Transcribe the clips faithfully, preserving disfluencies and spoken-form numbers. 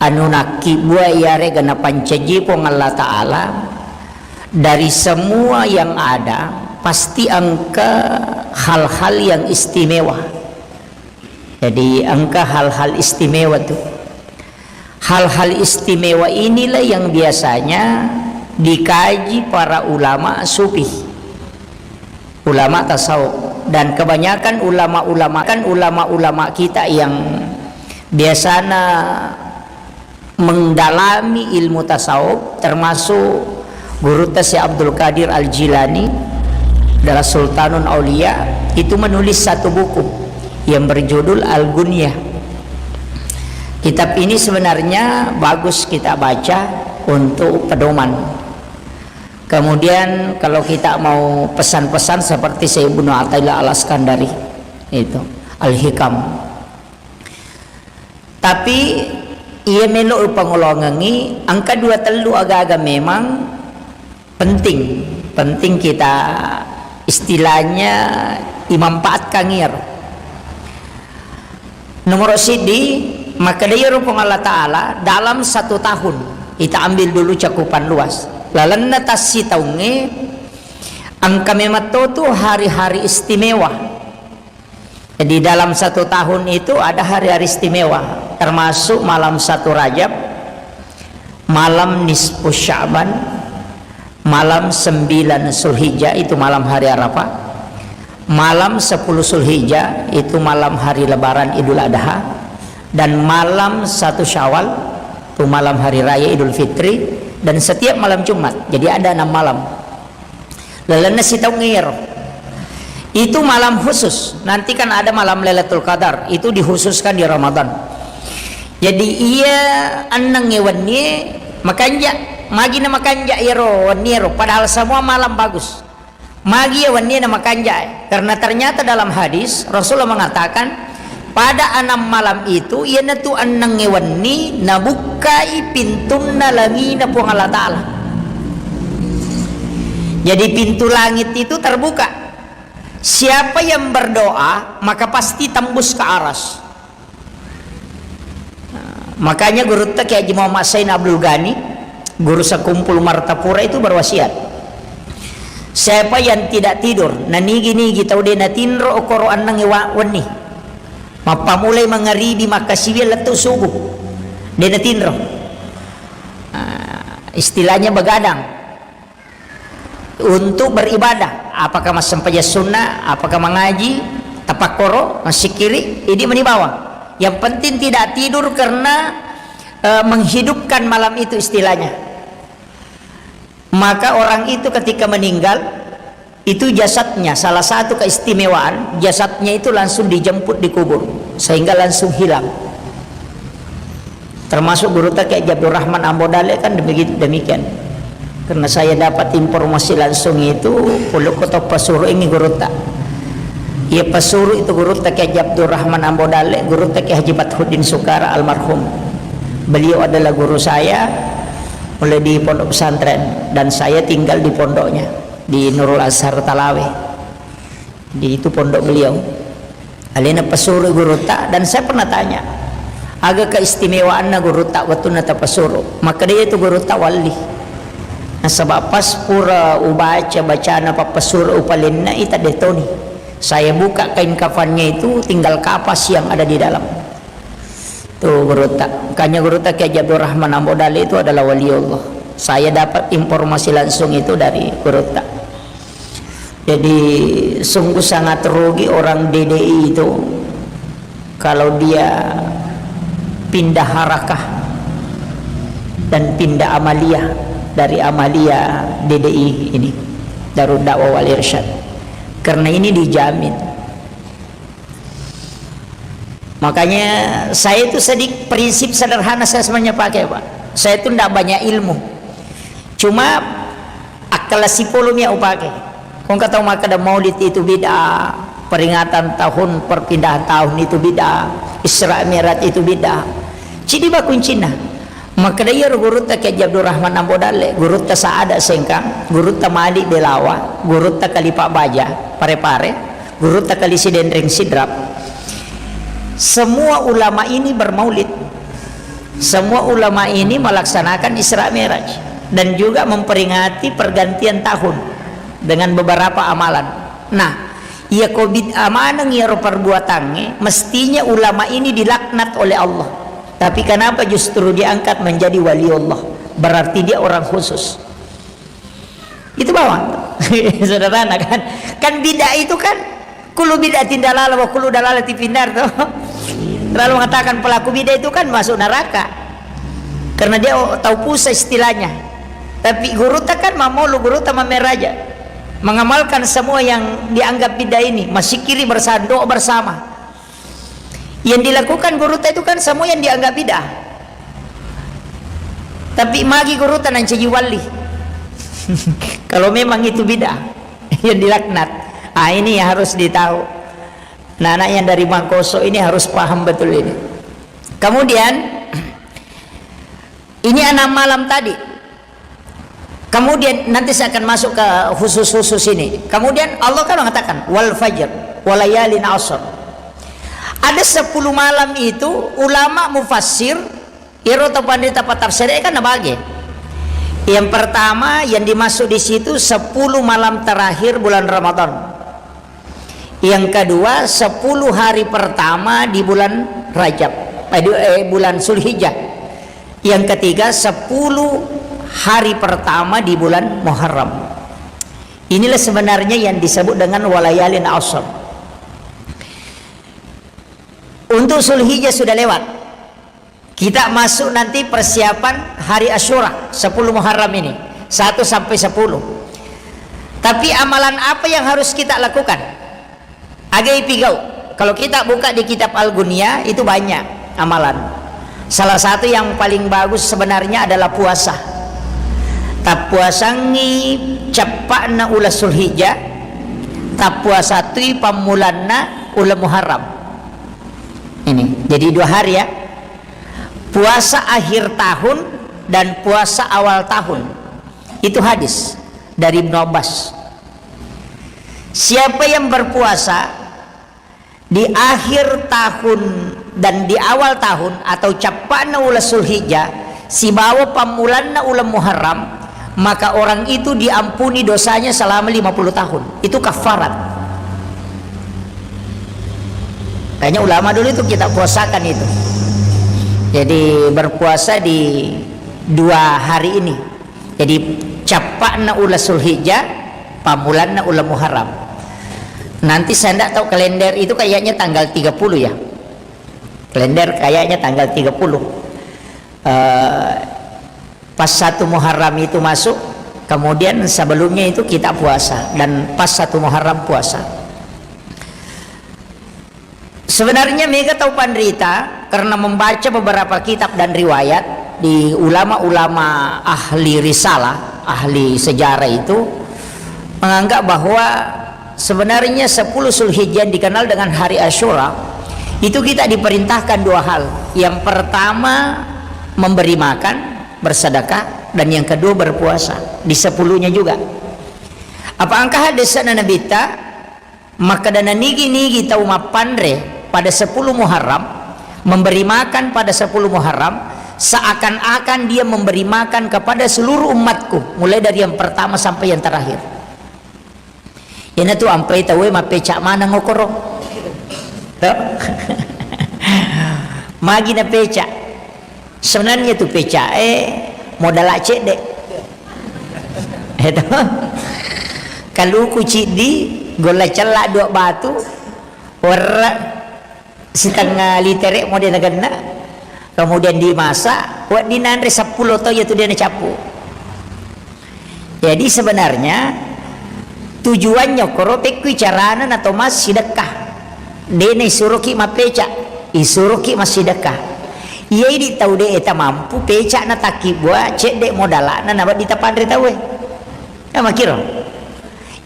anu nakkibua iyarega napancaji Puang Allah Ta'ala, dari semua yang ada, pasti engka hal-hal yang istimewa. Jadi, engka hal-hal istimewa tu. Hal-hal istimewa inilah yang biasanya dikaji para ulama sufi, ulama tasawuf. Dan kebanyakan ulama-ulama, kan ulama-ulama kita yang biasanya mendalami ilmu tasawuf, termasuk Gurutta Syekh Abdul Qadir Al-Jilani, adalah Sultanun Aulia, itu menulis satu buku yang berjudul Al-Gunyah. Kitab ini sebenarnya bagus kita baca untuk pedoman. Kemudian, kalau kita mau pesan-pesan seperti Syekh Ibnu Athaillah Al-Iskandari, itu Al-Hikam. Tapi iya melo upangoloangengngi, engka dua tellu aga-aga memang penting, penting kita istilahnya imanfaatkan iyaro. Nomor siddi, makkeda iyaro Puang Allah Ta'ala dalam satu tahun, kita ambil dulu cakupan luas. Lalenna tassitaungnge, engka memang to tu hari-hari istimewa. Jadi, dalam satu tahun itu ada hari-hari istimewa, termasuk malam satu Rajab, malam nisfu Sya'ban, malam sembilan Zulhijjah, itu malam hari Arafah, malam sepuluh Zulhijjah, itu malam hari Lebaran Idul Adha, dan malam satu Syawal, itu malam hari raya Idul Fitri, dan setiap malam Jumat. Jadi, ada enam malam. Lalenna sitaung ero. Itu malam khusus. Nanti kan ada malam Lailatul Qadar. Itu dikhususkan di Ramadan. Jadi, iya enneng e wennie makanja. Magi na makanja ero wennie ero. Padahal semua malam bagus. Magi ya wennie na makanja. Karena ternyata dalam hadis, Rasulullah mengatakan, pada enam malam itu, iyanatu ennengnge wenni, nabukkai pintunna langina Puang Allah Ta'ala. Jadi, pintu langit itu terbuka. Siapa yang berdoa, maka pasti tembus ke aras. Makanya Gurutta Kiai Haji Muhammad Sain Abdul Ghani, Guru Sekumpul Martapura itu berwasiat, siapa yang tidak tidur, nanigi-nigi tau de natinro okoro enneng wa-, wenni. Mappamulai mangaribi makkasiwiang lettu subuh. De natinro. Ah, istilahnya begadang untuk beribadah. Apakah massempajang sunnah, apakah mengaji, tapakkoro, massikiri, idi mani bawang. Yang penting tidak tidur karena, eh, menghidupkan malam itu istilahnya. Maka orang itu ketika meninggal, itu jasadnya, salah satu keistimewaan, jasadnya itu langsung dijemput di kubur, sehingga langsung hilang. Termasuk Gurutta Kiai Haji Abdurrahman Ambo Dalle kan demikian, demikian. Karena saya dapat informasi langsung itu, pulukku to pasuru ini Gurutta. Ia pasuru itu Gurutta Kiai Haji Abdurrahman Ambo Dalle, Gurutta Kiai Haji Fathuddin Sukara almarhum. Beliau adalah guru saya, mulai di pondok pesantren, dan saya tinggal di pondoknya, di Nurul Azhar Talawe. Di itu pondok beliau. Alena pasuru Gurutta, dan saya pernah tanya, aga keistimewaanna Gurutta wettunna tapasuru? Makkeda itu Gurutta wali. Nasaba pas pura ubaca bacana pappasuru upalenna ita detoni. Saya buka kain kafannya itu, tinggal kapas yang ada di dalam. Tuh Gurutta. Makanya Gurutta Kiai Haji Abdurrahman Ambo Dalle itu adalah waliullah. Saya dapat informasi langsung itu dari Gurutta. Jadi, sungguh sangat rugi orang D D I itu kalau dia pindah harakah dan pindah amaliyah dari amaliyah D D I ini, Darud Dakwah wal Irsyad. Karena ini dijamin. Makanya saya itu sedikit prinsip sederhana saya sebenarnya pakai, Pak. Saya itu ndak banyak ilmu. Cuma akal sipolo mi upake. Kong kata makkeda maulid itu bid'ah, peringatan tahun perpindahan tahun itu bid'ah, Isra Mi'raj itu bid'ah. Cidi ba kuncinna. Makkeda iyaro Gurutta Kiai Haji Abdurrahman Ambo Dalle, Gurutta Saada Sengkang, Gurutta Malik Belawa, Gurutta Kalipa Baja, Pare-Pare, Gurutta Kali Sidenreng Sidrap. Semua ulama ini bermaulid. Semua ulama ini melaksanakan Isra Mi'raj dan juga memperingati pergantian tahun dengan beberapa amalan. Nah, iya ko bid'ah maneng iyaro perbuatangnge, mestinya ulama ini dilaknat oleh Allah. Tapi kenapa justru diangkat menjadi waliullah? Berarti dia orang khusus. Itu bawang. Sederhana kan? Kan bid'ah itu kan kullu bid'atin dalalah wa kullu dalalatin finnar tuh. Lalu mengatakan pelaku bid'ah itu kan masuk neraka. Karena dia tahu pusat istilahnya. Tapi guruta kan mamolu, guruta mameraja. Mengamalkan semua yang dianggap bid'ah ini, masikiri bersama, doa bersama. Yang dilakukan guruta itu kan semua yang dianggap bid'ah. Tapi magi guruta nancaji wali. Kalau memang itu bid'ah yang dilaknat. Ah, ini yang harus ditahu. Nah, anak yang dari Mangkoso ini harus paham betul ini. Kemudian, ini enam malam tadi. Kemudian nanti saya akan masuk ke khusus-khusus ini. Kemudian Allah kan mengatakan, "Wal fajr, walayalin asr." Ada sepuluh malam itu ulama mufassir, iro tau pandita patafsir kan nabage. Yang pertama yang dimaksud di situ sepuluh malam terakhir bulan Ramadan. Yang kedua, sepuluh hari pertama di bulan Rajab, eh, di, eh, bulan Zulhijjah. Yang ketiga, sepuluh hari pertama di bulan Muharram. Inilah sebenarnya yang disebut dengan walayalin asr. Untuk Zulhijjah sudah lewat. Kita masuk nanti persiapan hari Asyura, sepuluh Muharram ini, satu sampai sepuluh. Tapi amalan apa yang harus kita lakukan? Aga ipigau. Kalau kita buka di kitab Al-Gunya, itu banyak amalan. Salah satu yang paling bagus sebenarnya adalah puasa. Tappuasangngi ceppa'na ula Zulhijjah, tappuasa tui pammulanna ula Muharram. Ini, jadi dua hari ya. Puasa akhir tahun dan puasa awal tahun. Itu hadis dari Ibnu Abbas. Siapa yang berpuasa di akhir tahun dan di awal tahun atau cappa'na ula Zulhijjah, sibawa pammulanna ula Muharram, maka orang itu diampuni dosanya selama lima puluh tahun. Itu kafarat. Kayaknya ulama dulu itu kita puasakan itu. Jadi berpuasa di dua hari ini. Jadi cappa'na ula Zulhijjah, pammulanna ula Muharram. Nanti saya ndak tahu kalender itu kayaknya tanggal tiga puluh ya. Kalender kayaknya tanggal tiga puluh. Eh, pas satu Muharram itu masuk, kemudian sebelumnya itu kita puasa, dan pas satu Muharram puasa. Sebenarnya mega tau panrita karena membaca beberapa kitab dan riwayat di ulama-ulama ahli risalah, ahli sejarah itu menganggap bahwa sebenarnya sepuluh Zulhijjah yang dikenal dengan hari Asyura itu kita diperintahkan dua hal. Yang pertama memberi makan, bersedekah, dan yang kedua berpuasa di sepuluhnya juga. Apa engka hadis na Nabitta? Makkeda nanigi-nigi tau mappanre pada sepuluh Muharram, memberi makan pada sepuluh Muharram, seakan-akan dia memberi makan kepada seluruh umatku, mulai dari yang pertama sampai yang terakhir. Iyanatu ampai tauwe mappeca maneng okoro. To? Magi napeca. Sebenarnya tu pecae modala cedde. Eto. Kaluku ciddi, golla cella dua batu, werre sitengnga litere mo de nagenna. Kemudian dimasak, wedding nanre seppulo to iya tu de nacappu. Jadi sebenarnya tujuannya koro pekkui carana na Thomas sidekka. Dena isuroki mappeca, isuroki massidekka. Iya idi tau de eta mampu peca na takkibua cedde modalana na wedding tapanre tauwe. Ya makiro.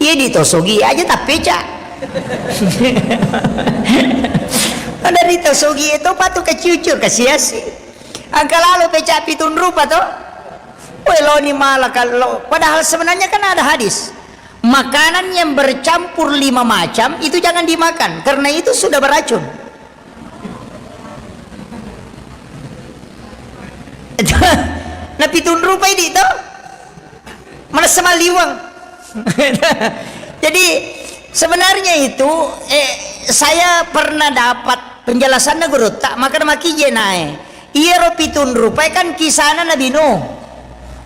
Iya di tosogi aja tappeca. Ada di tosogi itu patu kaciucur kasiasi. Angka lalo peca pitung rupa to. Woi, loni mala kallo. Padahal sebenarnya kan ada hadis. Makanan yang bercampur lima macam itu jangan dimakan karena itu sudah beracun. Napitung rupai di to? Manessa malliweng. Jadi, sebenarnya itu, eh, saya pernah dapat penjelasanna gurutta, maka makije nae. Iyaro pitung rupai kan kisana Nabi Nuh.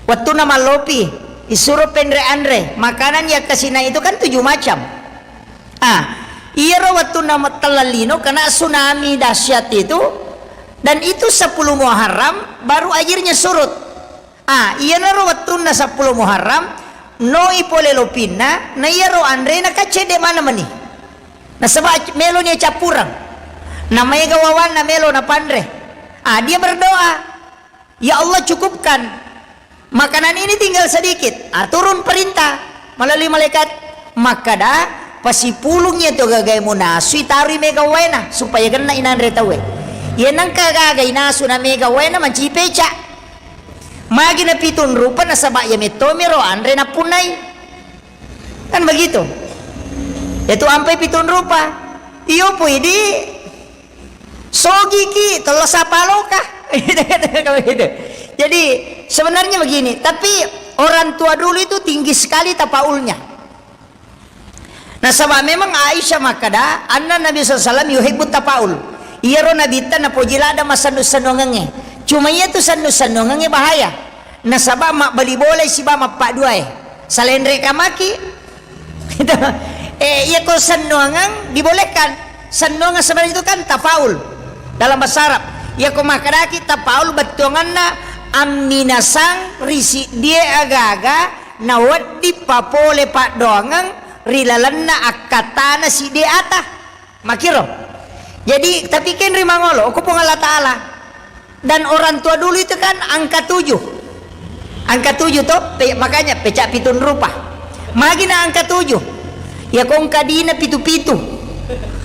Wettunna mallopi, isuro penre anre. Makanan yang kasina itu kan tujuh macam. Ah, iyaro wettunna mettellang lino kena tsunami dahsyat itu, dan itu sepuluh Muharram baru airnya surut. Ah, iyanaro wettunna sepuluh Muharram, noi pole lopinna, na iyaro anrena kan cedde maneng meni. Nasaba meloni cappureng. Na maega wawanna melo napanre. Ah, dia berdoa, "Ya Allah, cukupkan. Makanan ini tinggal sedikit." Ah, turun perintah melalui malaikat. Makkada, "Pasipulung iya to gagae munasu, itarui mega waena supaya genna inanre tauwe. Iya nengka gaga inasu na mega waena, manci peca." Magi na pitung rupa nasaba iya mettomiro anre nappunnai. Kan begitu. Itu ampai pitung rupa. Iyo pui di sogiki, tello sapaloka. Gitu, gitu, gitu. Jadi, sebenarnya begini, tapi orang tua dulu itu tinggi sekali tafaulnya. Nasaba memang Aisyah makkada, anna Nabi sallallahu alaihi wasallam yuhibbu tafaul. Iyaro Nabitta napoji ladda masennu-sennuangengnge. Cuma iya tu sennu-sennuangengnge bahaya. Nasaba mabbali bolai siba mappaduae. Salenre kamaki. Gitu. Eh, iya ko sennuangang dibolehkan. Sennuangang sebenarnya itu kan tafaul dalam bahasa Arab. Iya ko makkedaki tafaul bettuanganna amminasang ri siddie aga-aga nawedding papole paddoangeng ri lalenna akkattana siddie ata. Makiro. Jadi, tapi kenri mangolo, ko Puang Allah Ta'ala. Dan orang tua dulu itu kan angka tujuh. Angka tujuh to, pe-, makanya pecak pitung rupa. Magi na angka tujuh. Ya ko engka dina pitu-pitu.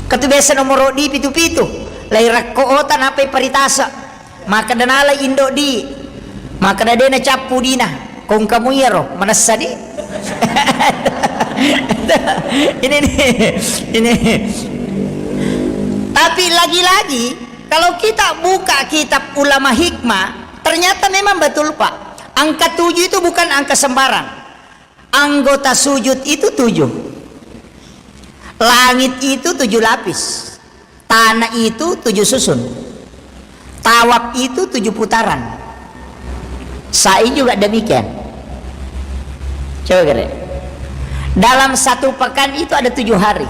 Katu biasa nomoro di pitu-pitu. Lai rakko ota napai paritasa. Makkeda nala indo di, makkeda de nacappu dina, ko engka mu iyaro, manessa di. Ini nih, ini. Tapi lagi-lagi, kalau kita buka kitab Ulama Hikmah, ternyata memang betul, Pak. Angka tujuh itu bukan angka sembarang. Anggota sujud itu tujuh. Langit itu tujuh lapis. Tanah itu tujuh susun. Tawaf itu tujuh putaran. Sa'i juga demikian. Coba kira. Dalam satu pekan itu ada tujuh hari.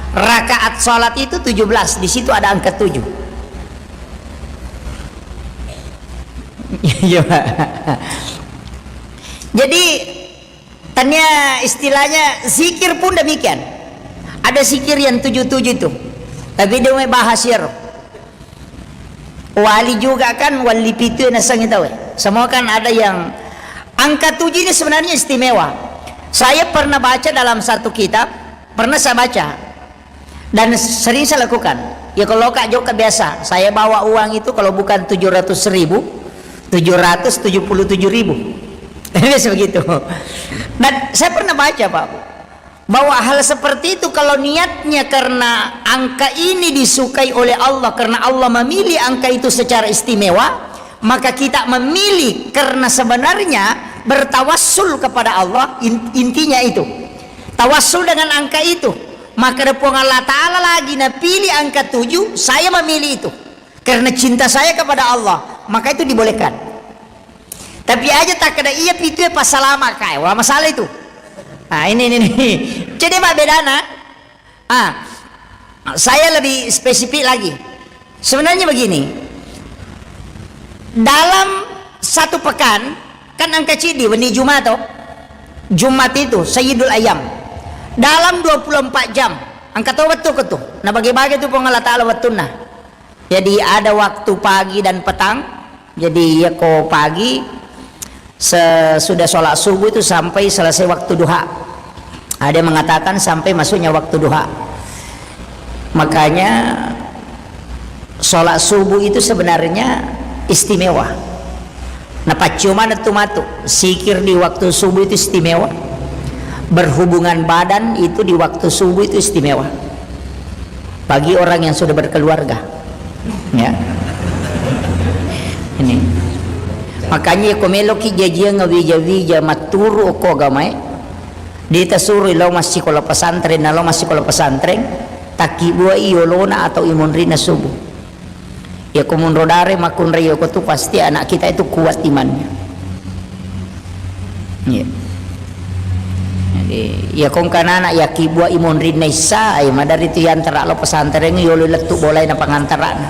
Rakaat sholat itu tujuh belas. Di situ ada angka tujuh. Iya, Pak. Jadi, tania istilahnya zikir pun demikian. Ada zikir yang tujuh-tujuh itu. Tapi dia mau bahas iyaro. Wali juga kan, wali pitu yang nasang itu, eh. Semua kan ada yang angka tujuh ini sebenarnya istimewa. Saya pernah baca dalam satu kitab, pernah saya baca. Dan sering saya lakukan. Ya, kalau Kak Joka biasa, saya bawa uang itu kalau bukan tujuh ratus ribu, tujuh ratus tujuh puluh tujuh ribu. Biasa begitu. Dan saya pernah baca, Pak, bahwa hal seperti itu kalau niatnya karena angka ini disukai oleh Allah, karena Allah memilih angka itu secara istimewa, maka kita memilih karena sebenarnya bertawassul kepada Allah, in-, intinya itu. Tawassul dengan angka itu. Maka ada Puang Allah Ta'ala lagi napilih angka tujuh, saya memilih itu. Karena cinta saya kepada Allah, maka itu dibolehkan. Tapi aja tak ada iya pitu ya pas salama kai. Wah, masalah itu. Nah, ini, ini, ini. Jadi, Pak, bedana. Ah, saya lebih spesifik lagi. Sebenarnya begini, dalam satu pekan, kan angka cidi, wenni Jumat toh? Jumat itu, Sayyidul Ayyam. Dalam dua puluh empat jam, angka to wettu ke tu. Nah, bagi-bagi tu Puang Allah Ta'ala wettunna. Jadi, ada waktu pagi dan petang. Jadi, iya ko pagi, sesudah sholat subuh itu sampai selesai waktu duha. Ada yang mengatakan sampai masuknya waktu duha. Makanya, sholat subuh itu sebenarnya istimewa. Nah, pacciumana tu matu, sikir di waktu subuh itu istimewa. Berhubungan badan itu di waktu subuh itu istimewa. Bagi orang yang sudah berkeluarga. Ya. Ini. Makanya ko meloki jajiang wija-wija matturu okko agamae, de tasuroi lao massikola pesantren, na lao massikola pesantren, takkibua iyolona atau imonrina subuh. Iya ko monro dare makkunrai oko tu pasti anak kita itu kuat imannya. Iya. Jadi, iya ko engka anak yakkibua imonrinna issa, ai madari tu yantara lo pesantren yolo lettu bolai na pangantarana.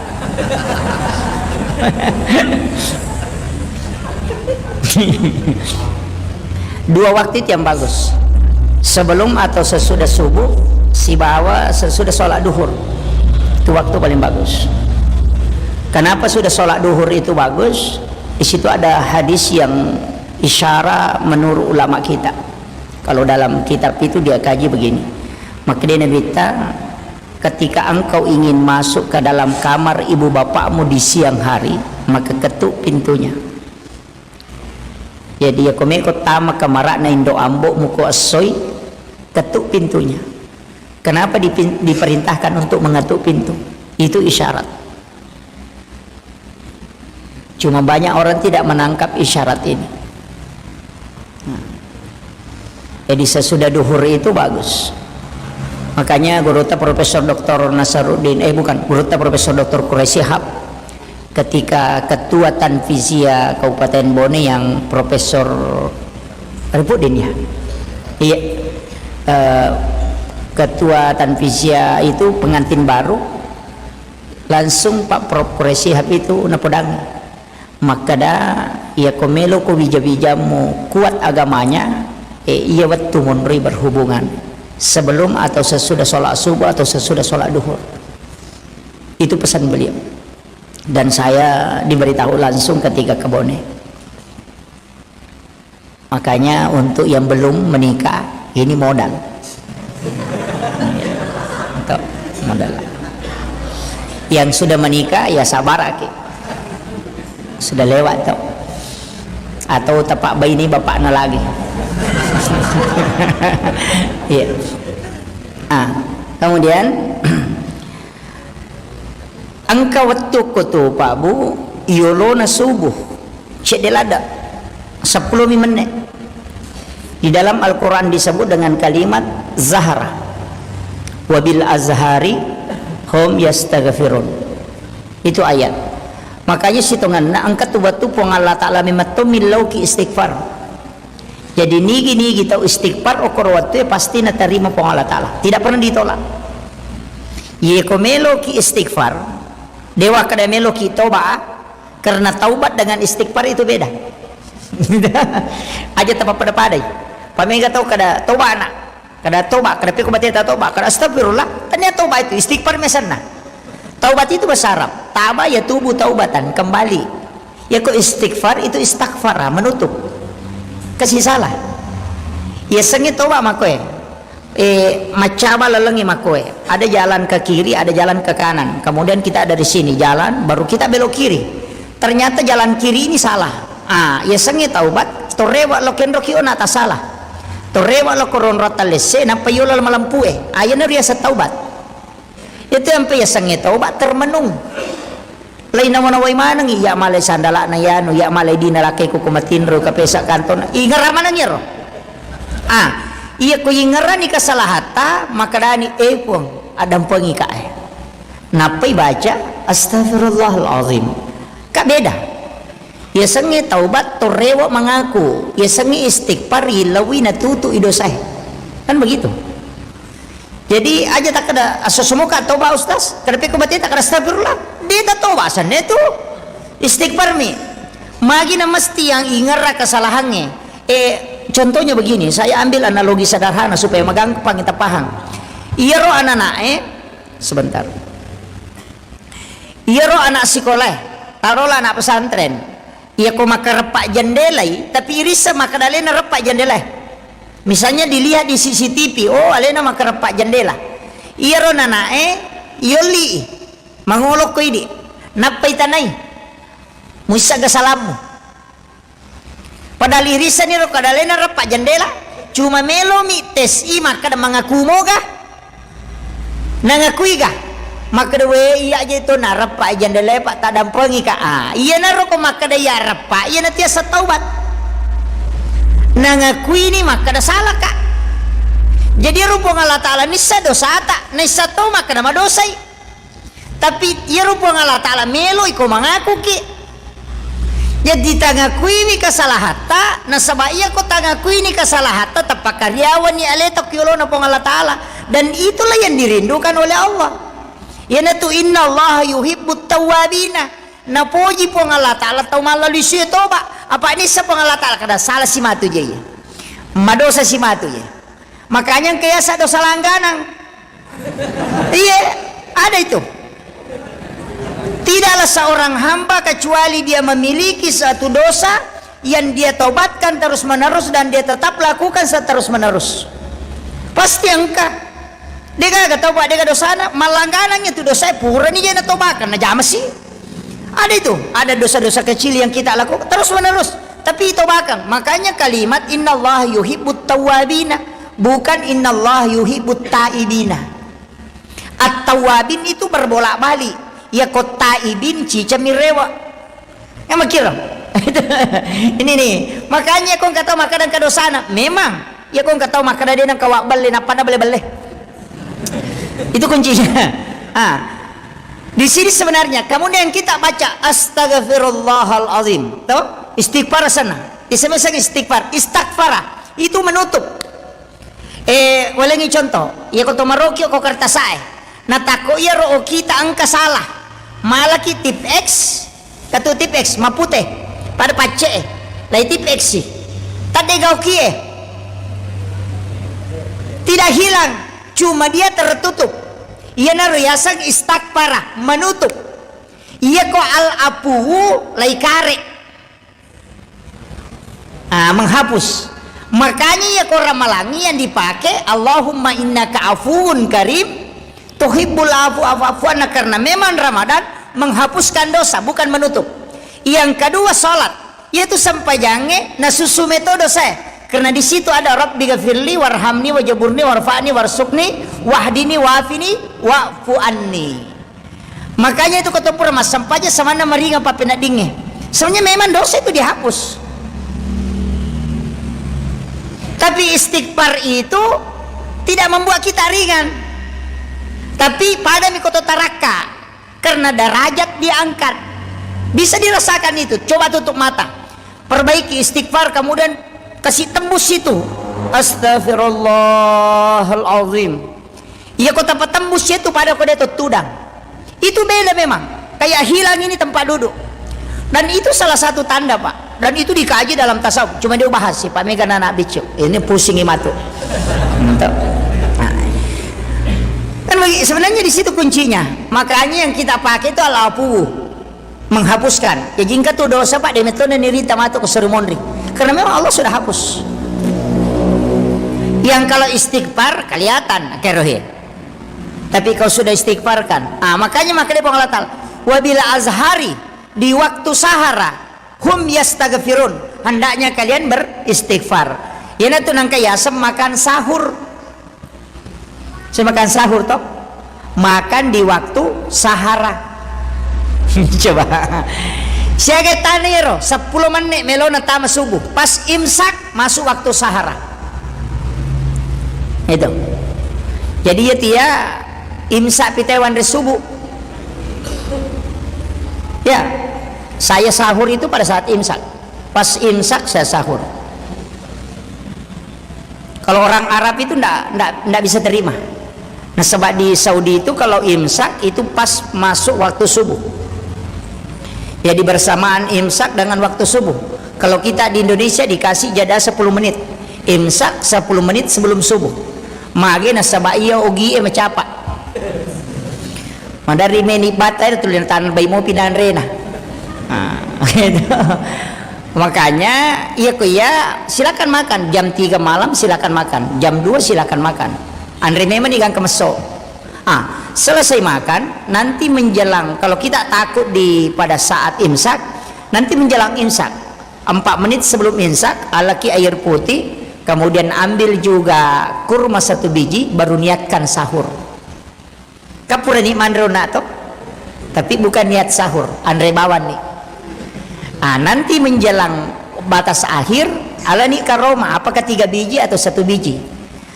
Dua waktu itu yang bagus. Sebelum atau sesudah subuh, sibawa sesudah sholat duhur. Itu waktu paling bagus. Kenapa sudah sholat duhur itu bagus? Di situ ada hadis yang isyarah menurut ulama kita. Kalau dalam kitab itu dia kaji begini. Maka dia Nabi ta, ketika engkau ingin masuk ke dalam kamar ibu bapakmu di siang hari, maka ketuk pintunya. Jadi, ya, ko meko tama kamara'na indo ambo'mu ko essoi, ketuk pintunya. Kenapa dipin-, diperintahkan untuk mengetuk pintu? Itu isyarat. Cuma banyak orang tidak menangkap isyarat ini. Nah. Jadi, sesudah duhur itu bagus. Makanya gurutta Profesor Doktor Nasaruddin, eh, bukan, gurutta Profesor Doktor Quraish Shihab, ketika Ketua Tanfizia Kabupaten Bone yang Profesor Ripuddin, ya? Iya. Eh, Ketua Tanfizia itu pengantin baru, langsung Pak Prof Quraish Shihab itu napodangi. Makkeda, iya ko melo ko wija-wijamu kuat agamanya, eh, iya wettu monroi berhubungan sebelum atau sesudah sholat subuh atau sesudah sholat duhur. Itu pesan beliau. Dan saya diberitahu langsung ketika ke Bone. Makanya untuk yang belum menikah, ini modal. Untuk modal. Yang sudah menikah, ya sabar aki. Sudah lewat tuh. Atau tepak bayi ini bapaknya lagi. Iya. Ah, kemudian engka wettukku tu, Pak Bu, yolona subuh. Cedde ladde. Seppulo mi menne. Di dalam Al-Quran disebut dengan kalimat zahra. Wabil azhari hum yastaghfirun. Itu ayat. Makanya sitonganna engka tu wettu Puang Allah Ta'ala memang to millauki istighfar. Jadi nigi-nigi tau istighfar okoro wettu pasti natarima Puang Allah Ta'ala. Tidak pernah ditolak. Ye ko meloki istighfar, dewa kada meloki toba, karena taubat dengan istighfar itu beda. Aja tapa pada-padai. Pamega tau kada toba anak. Kada toba, kada peko bateta toba, kada astagfirullah. Tania toba itu istighfar mesanna. Taubat itu bahasa Arab. Taba yatubu taubatan, kembali. Ya ko istighfar itu istaghfara, menutup. Kasih salah. Ya sengi toba makoe. Eh, macaba lalengi makoe. Ada jalan ke kiri, ada jalan ke kanan. Kemudian kita ada di sini jalan, baru kita belok kiri. Ternyata jalan kiri ini salah. Ah, ya sengi taubat, torewa lo kenro ki ona tasala. Torewa lo koronro talesse, nappa yolo malempue. Ayana riasa taubat. Itu yang pe ya sengi taubat termenung. Lain nawa-nawai maneng, iya malai sandala'na yanu, iya malai dina lakkai ku kumatinro kapesa kantona. Ingera maneng iyaro. Ah, iya ko ingerani kesalahatta, makkedani, "Eh, Puang, addampengi ka, eh." Nappai baca, "Astagfirullahalazim." Ka beda. Yasengnge taubat, torrewo mangaku. Yasengnge istighfar, ilawi natutu i dosae. Kan begitu. Jadi, aja takkeda, "Asso semoka toba, Ustaz." Kada pekko bate takkeda, "Astagfirullah." De tatoba, senne tu. Istighfar mi. Magi na mesti yang ingerra kesalahannya. Eh, contohnya begini, saya ambil analogi sederhana supaya magampang kita paham. Iyaro anak-anak, eh, sebentar. Iyaro anak sikolae, tarola anak pesantren. Iya ko makareppa jendelai, tapi irissa makkeda alena reppa jendelae. Misalnya dilihat di C C T V, oh, alena makareppa jendela. Iyaro nanae, yolli, mangolo ko idi, nappai tanai. Muissa ga salammu. Padahal irissani ro kada alena reppa jendela, cuma melomi tes i makkeda mangaku moga, nangakui ga. Makkeda, "We, iya je to nareppa janda lepa tadampengi ka." Ah, iyanaro ko makkeda iya reppa, iyana tiasa taubat. Nangakuini makkeda salaka. Jadi ero Puang Allah Ta'ala nissa dosata, naissa to makkeda madosai. Tapi iyaro Puang Allah Ta'ala meloi ko mangakuki. Jadi tangakuiwi kesalahatta, nasaba iya ko tangakuini kesalahatta, tappakariawanni aleta ki olona Puang Allah Ta'ala. Dan itulah yang dirindukan oleh Allah. Iyanatu innallaha yuhibbut tawwabina. Napoji Puang Allah Ta'ala tau mallalui sue toba. Apa nissa Puang Allah Ta'ala kada salah si matu je iya. Madosa si matu je. Makanya engka yasa dosa langganang. Iya, ada itu. Tidaklah seorang hamba kecuali dia memiliki satu dosa yang dia taubatkan terus-menerus dan dia tetap lakukan seterus-menerus. Pasti engka. Degaga taubat, dega dosana, malangganang itu dosa, purani je natobakan, najama sih. Ada itu, ada dosa-dosa kecil yang kita lakukan terus-menerus, tapi tobakan. Makanya kalimat innallaha yuhibbut tawwabina, bukan innallaha yuhibbut taibina. At-tawwabin itu berbolak-balik. Ya ko taibin cica mirewa. Ya makira. Ini nih, makanya ko engka tau makkada engka dosana. Memang, ya ko engka tau makkada de nengka wabballe, nappa na belle-belle. Itu kuncinya. Ah. Di sini sebenarnya, kemudian kita baca astaghfirullahal azim. Toh? Istighfar sana. Iseme-, iseme istighfar. Istaghfara. Itu menutup. Eh, walengi contoh. Iya ko to maroki ko kertasae. Natakko iya ro okita engka salah. Malaki tip X, katu tip X, mapute. Pada pacce e. Lai tip X sih. Tadde gaukie. Tidak hilang. Cuma dia tertutup. Iyana riaseng istaghfara, menutup. Iya ko al-afuwu lai kare. Ah, menghapus. Makanya iya ko ramalangi yang dipakai, "Allahumma innaka afuwun karim, tuhibbul afwa fa'fu anna," karena memang Ramadan menghapuskan dosa, bukan menutup. Yang kedua, salat. Yaitu sempajangnge nasusu metodo saya. Karena di situ ada, "Rabbi ghafirli warhamni wajaburni warfa'ni warsukni wahdini wafini wa'fu anni." Makanya itu kata pura massempajang samanna maringa pappeneddingnge. Sebenarnya memang dosa itu dihapus. Tapi istighfar itu tidak membuat kita ringan. Tapi pada mi koto tarakka. Karena derajat diangkat. Bisa dirasakan itu. Coba tutup mata. Perbaiki istighfar, kemudian kasih tembus situ. Astagfirullahalazim. Iya ko tapatembus situ pada ko de to tudang. Itu beda memang. Kayak hilang ini tempat duduk. Dan itu salah satu tanda, Pak. Dan itu dikaji dalam tasawuf. Cuma dia bahas sih, Pak Mega anak bicuk. Ini pusing matu. Untuk. Nah. Kan bagi, sebenarnya di situ kuncinya. Makanya yang kita pakai itu al-afu, menghapuskan. Ya jingka tu dosa, Pak, de metona nirita matu ke Sri Mondri. Karena memang Allah sudah hapus. Yang kalau istighfar kelihatan kerohe. Tapi kau sudah istighfarkan. Ah, makanya maka dia Allah Ta'ala, "Wabil azhari," di waktu sahara, "hum yastaghfirun," hendaknya kalian beristighfar. Iyanatu nangka yaseng makan sahur. Saya makan sahur toh. Makan di waktu sahara. Coba. Siaga taniro, sepuluh menit melona tama subuh. Pas imsak, masuk waktu sahara. Itu. Jadi ya tia imsak pitai wanre subuh. Ya. Saya sahur itu pada saat imsak. Pas imsak saya sahur. Kalau orang Arab itu ndak, ndak, ndak bisa terima. Nah, sebab di Saudi itu kalau imsak itu pas masuk waktu subuh. Jadi bersamaan imsak dengan waktu subuh. Kalau kita di Indonesia dikasih jeda sepuluh menit. Imsak sepuluh menit sebelum subuh. Mage nasaba iya ogi e macapa. Madari meni bata itu tulen tanah bai mopi nanrena. Nah, gitu. Makanya, iya ko iya, silakan makan. Jam tiga malam silakan makan. Jam dua silakan makan. Anre memang igang kemeso. Ah, selesai makan, nanti menjelang, kalau kita takut di pada saat imsak, nanti menjelang imsak, empat menit sebelum imsak, alaki air putih, kemudian ambil juga kurma satu biji, baru niatkan sahur. Kan purani manre onna to, tapi bukan niat sahur, anre bawang ni. Ah, nanti menjelang batas akhir, alani karoma, apakah tiga biji atau satu biji.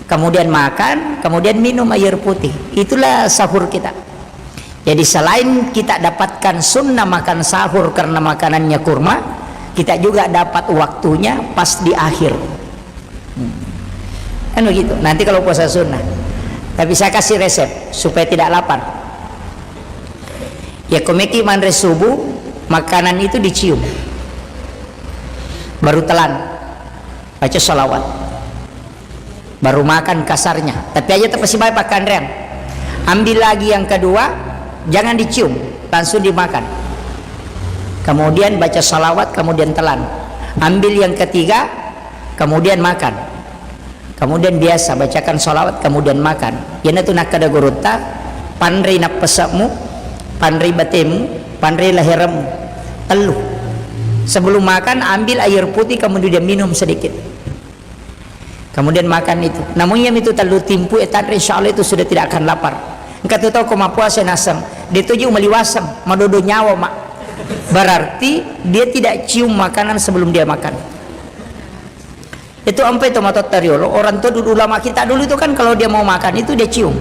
Kemudian makan, kemudian minum air putih. Itulah sahur kita. Jadi selain kita dapatkan sunnah makan sahur karena makanannya kurma, kita juga dapat waktunya pas di akhir. Hmm. Kan begitu. Nanti kalau puasa sunnah. Tapi saya kasih resep supaya tidak lapar. Ya, komeki manre subuh, makanan itu dicium. Baru telan. Baca salawat. Baru makan kasarnya. Tapi aja terpaksa bayar pakanrean. Ambil lagi yang kedua, jangan dicium, langsung dimakan. Kemudian baca salawat, kemudian telan. Ambil yang ketiga, kemudian makan. Kemudian biasa bacakan salawat, kemudian makan. Iyanatu nakkeda gurutta, panrei nappese'mu, panrei batemu, panrei laheremmu. Tellu. Sebelum makan, ambil air putih, kemudian minum sedikit. Kemudian makan itu. Namun iya mitu tellu timpu e tanre, insya Allah itu sudah tidak akan lapar. Engka tu tau ko mapuasa naseng, de toji umali waseng, madodo nyawa, Mak. Berarti dia tidak cium makanan sebelum dia makan. Itu ampai to matotta riolo, orang tua dulu, ulama kita dulu itu kan kalau dia mau makan itu dia cium.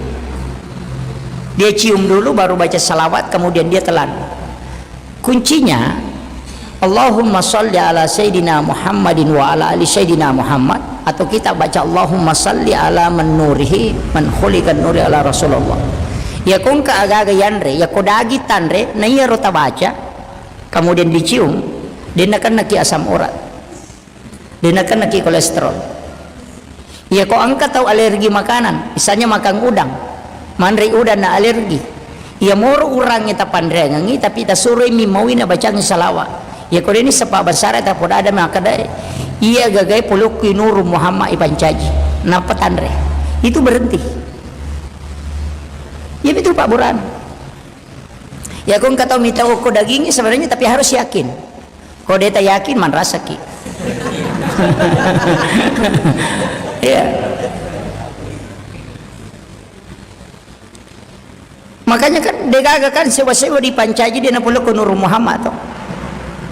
Dia cium dulu baru baca salawat, kemudian dia telan. Kuncinya, Allahumma salli ala Sayyidina Muhammadin wa ala ali Sayyidina Muhammad, atau kita baca Allahumma salli ala man nurihi man khuliqan nuri ala Rasulullah. Ya ko engka aga-aga yanre, ya ko dagi tanre, na iyaro tabaca, kemudian dicium, de nakennaki asam urat. De nakennaki kolesterol. Iya ko engka tau alergi makanan, misalnya makan udang, manre udang na alergi. Iya moro urangnge tapanreangengngi, tapi tasuroi mi maui nabacangngi salawat. Iya ko deni sepa basara tapoda ada makkeda, iya gagai polokkui Nuru Muhammad ipancaji. Nappa tanre. Itu berhenti. Iya betul Pak Burhan. Ya ko engka tau mitau ko dagingi sebenarnya, tapi harus yakin. Ko de ta yakin, manrasaki. Iya. Makanya kan degaga kan sewa-sewa dipancaji dia napolo ko Nurul Muhammad to.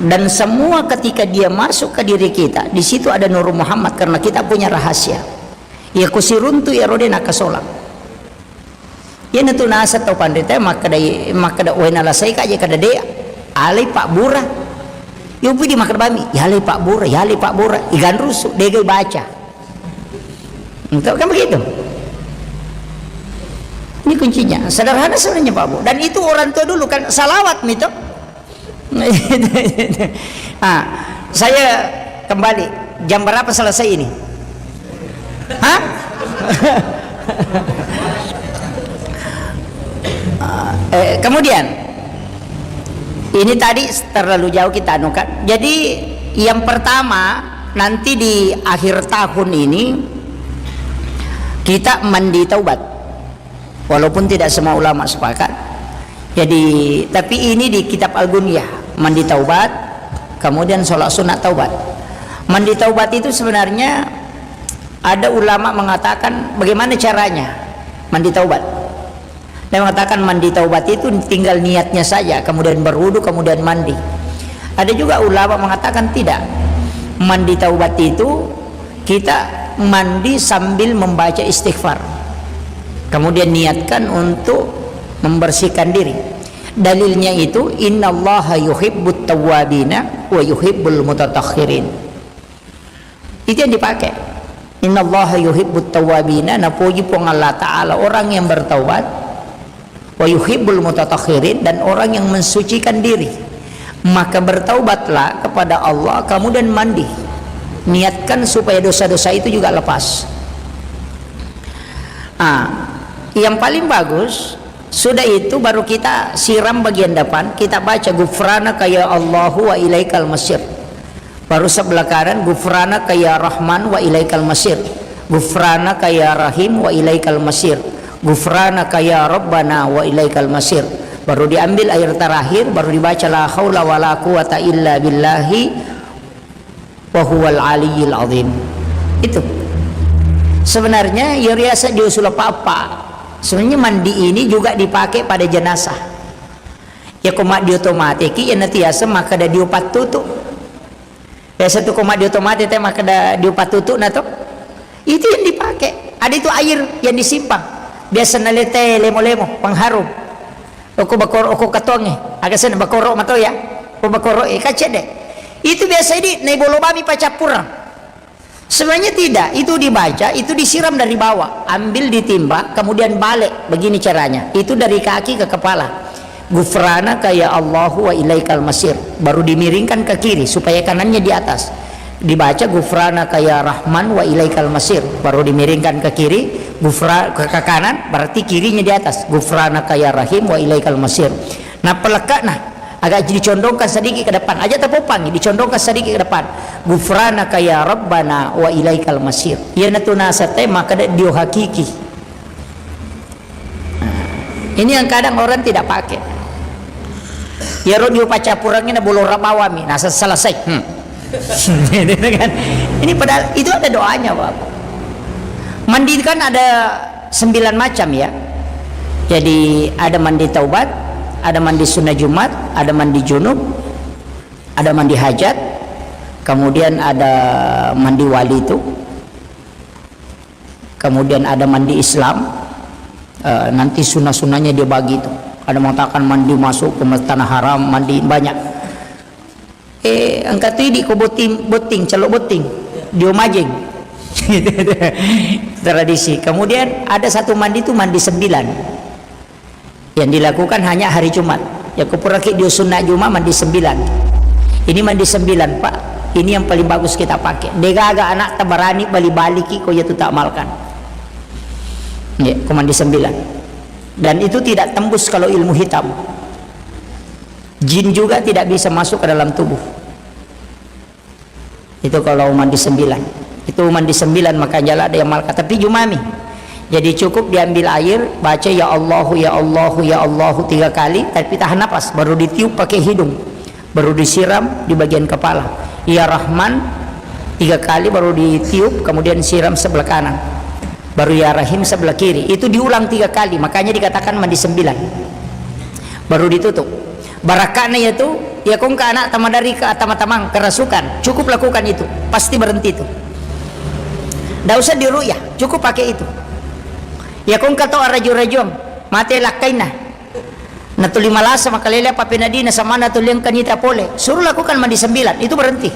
Dan semua ketika dia masuk ke diri kita, di situ ada Nurul Muhammad karena kita punya rahasia. Ya kusiruntu ya rode nakasolang. Iyanatu naseng tau panrita makkeda, makkeda, "Wena lasai ka je kada de, alai pabbura." Yopi di makkeda bami, "Yalai pabbura, yalai pabbura." Iganrusu, degai baca. Untuk kan begitu. Ini kuncinya. Sederhana sebenarnya Pak Bu. Dan itu orang tua dulu kan salawat mito. Ah, saya kembali. Jam berapa selesai ini? Hah? Eh, kemudian, ini tadi terlalu jauh kita anukan. Jadi, yang pertama, nanti di akhir tahun ini, kita mandi taubat. Walaupun tidak semua ulama sepakat. Jadi, tapi ini di kitab Al-Gunyah, mandi taubat, kemudian sholat sunat taubat. Mandi taubat itu sebenarnya ada ulama mengatakan bagaimana caranya mandi taubat. Dia mengatakan mandi taubat itu tinggal niatnya saja, kemudian berwudu, kemudian mandi. Ada juga ulama mengatakan tidak. Mandi taubat itu kita mandi sambil membaca istighfar. Kemudian niatkan untuk membersihkan diri. Dalilnya itu, "Innallaha yuhibbut tawwabina wa yuhibbul mutatahhirin." Itu yang dipakai. "Innallaha yuhibbut tawwabina," napoji Puang Allah Ta'ala orang yang bertaubat, "wa yuhibbul mutatahhirin," dan orang yang mensucikan diri. Maka bertaubatlah kepada Allah, kemudian mandi. Niatkan supaya dosa-dosa itu juga lepas. Ah, yang paling bagus, sudah itu baru kita siram bagian depan, kita baca, "Ghufranaka ya Allahu wa ilaikal masir." Baru sebelah kanan, "Ghufranaka ya Rahman wa ilaikal masir. Ghufranaka ya Rahim wa ilaikal masir. Ghufranaka ya Rabbana wa ilaikal masir." Baru diambil air terakhir, baru dibaca, "La haula wa la quwata illa billahi wa huwal aliyyil azim." Itu. Sebenarnya, ya riasa diusul apa-apa. Sebenarnya mandi ini juga dipakai pada jenazah. Ya, ko maddio to mateki, ya, natiasa makkeda dio pattutu. Biasa tu ko maddio to mate te makkeda dio pattutu na to. Itu yang dipakai. Ada itu air yang disimpan. Biasa nalete lemo-lemo, pengharum. Oko bakoro, oko katonge. Aga sen bakoro mato ya. Ko bakoro e kacede. Itu biasa di nai bolo bami pacappurang. Sebenarnya tidak, itu dibaca, itu disiram dari bawah, ambil ditimba, kemudian balik. Begini caranya, itu dari kaki ke kepala. Gufranaka ya Allahu wa ilaikal masir. Baru dimiringkan ke kiri supaya kanannya di atas. Dibaca gufranaka ya Rahman wa ilaikal masir. Baru dimiringkan ke kiri, gufra ke, ke kanan, berarti kirinya di atas. Gufranaka ya Rahim wa ilaikal masir. Nah, pelekatna agak dicondongkan sedikit ke depan. Aja tepopang, dicondongkan sedikit ke depan. Gufranaka ya Rabbana wa ilaikal masir. Iya natu nasate maka de dio hakiki. Ini yang kadang orang tidak pakai. Ya ro dio pacapurangi na bolora bawami, nasa selesai. Hmm. Gitu kan. Ini padahal itu ada doanya, Bapak. Mandi kan ada sembilan macam ya. Jadi ada mandi taubat, ada mandi sunnah Jumat, ada mandi junub, ada mandi hajat, kemudian ada mandi wali itu, kemudian ada mandi Islam. Eh, nanti sunnah-sunnahnya dia bagi itu. Ada mengatakan mandi masuk ke tanah haram, mandi banyak. Eh, engka tu idi ko botting, botting, cello botting. Dio majeng. Tradisi. Kemudian ada satu mandi tu mandi sembilan. Yang dilakukan hanya hari Jumat. Ya, kupuraki dio sunna Jumat mandi sembilan. Ini mandi sembilan, Pak. Ini yang paling bagus kita pakai. Degaga anak tabarani bali-baliki ko ya tu tak malkan. Ya, ko mandi sembilan. Dan itu tidak tembus kalau ilmu hitam. Jin juga tidak bisa masuk ke dalam tubuh. Itu kalau mandi sembilan. Itu mandi sembilan, maka jala ada yang malka. Tapi jumami. Jadi cukup diambil air, baca ya Allahu, ya Allahu, ya Allahu tiga kali, tapi tahan napas, baru ditiup pakai hidung, baru disiram di bagian kepala. Ya Rahman tiga kali, baru ditiup, kemudian siram sebelah kanan. Baru ya Rahim sebelah kiri. Itu diulang tiga kali, makanya dikatakan mandi sembilan. Baru ditutup. Barakana yatu, ya kongka anak tamadari ke tama-tamang kerasukan, cukup lakukan itu, pasti berhenti itu. Ndak usah diru'yah, cukup pakai itu. Ya kongka to araju-rajuang, mate lakkainna. Natuli malasa makalele apa penadina sama natuli engka nita pole. Suruh lakukan mandi sembilan, itu berhenti.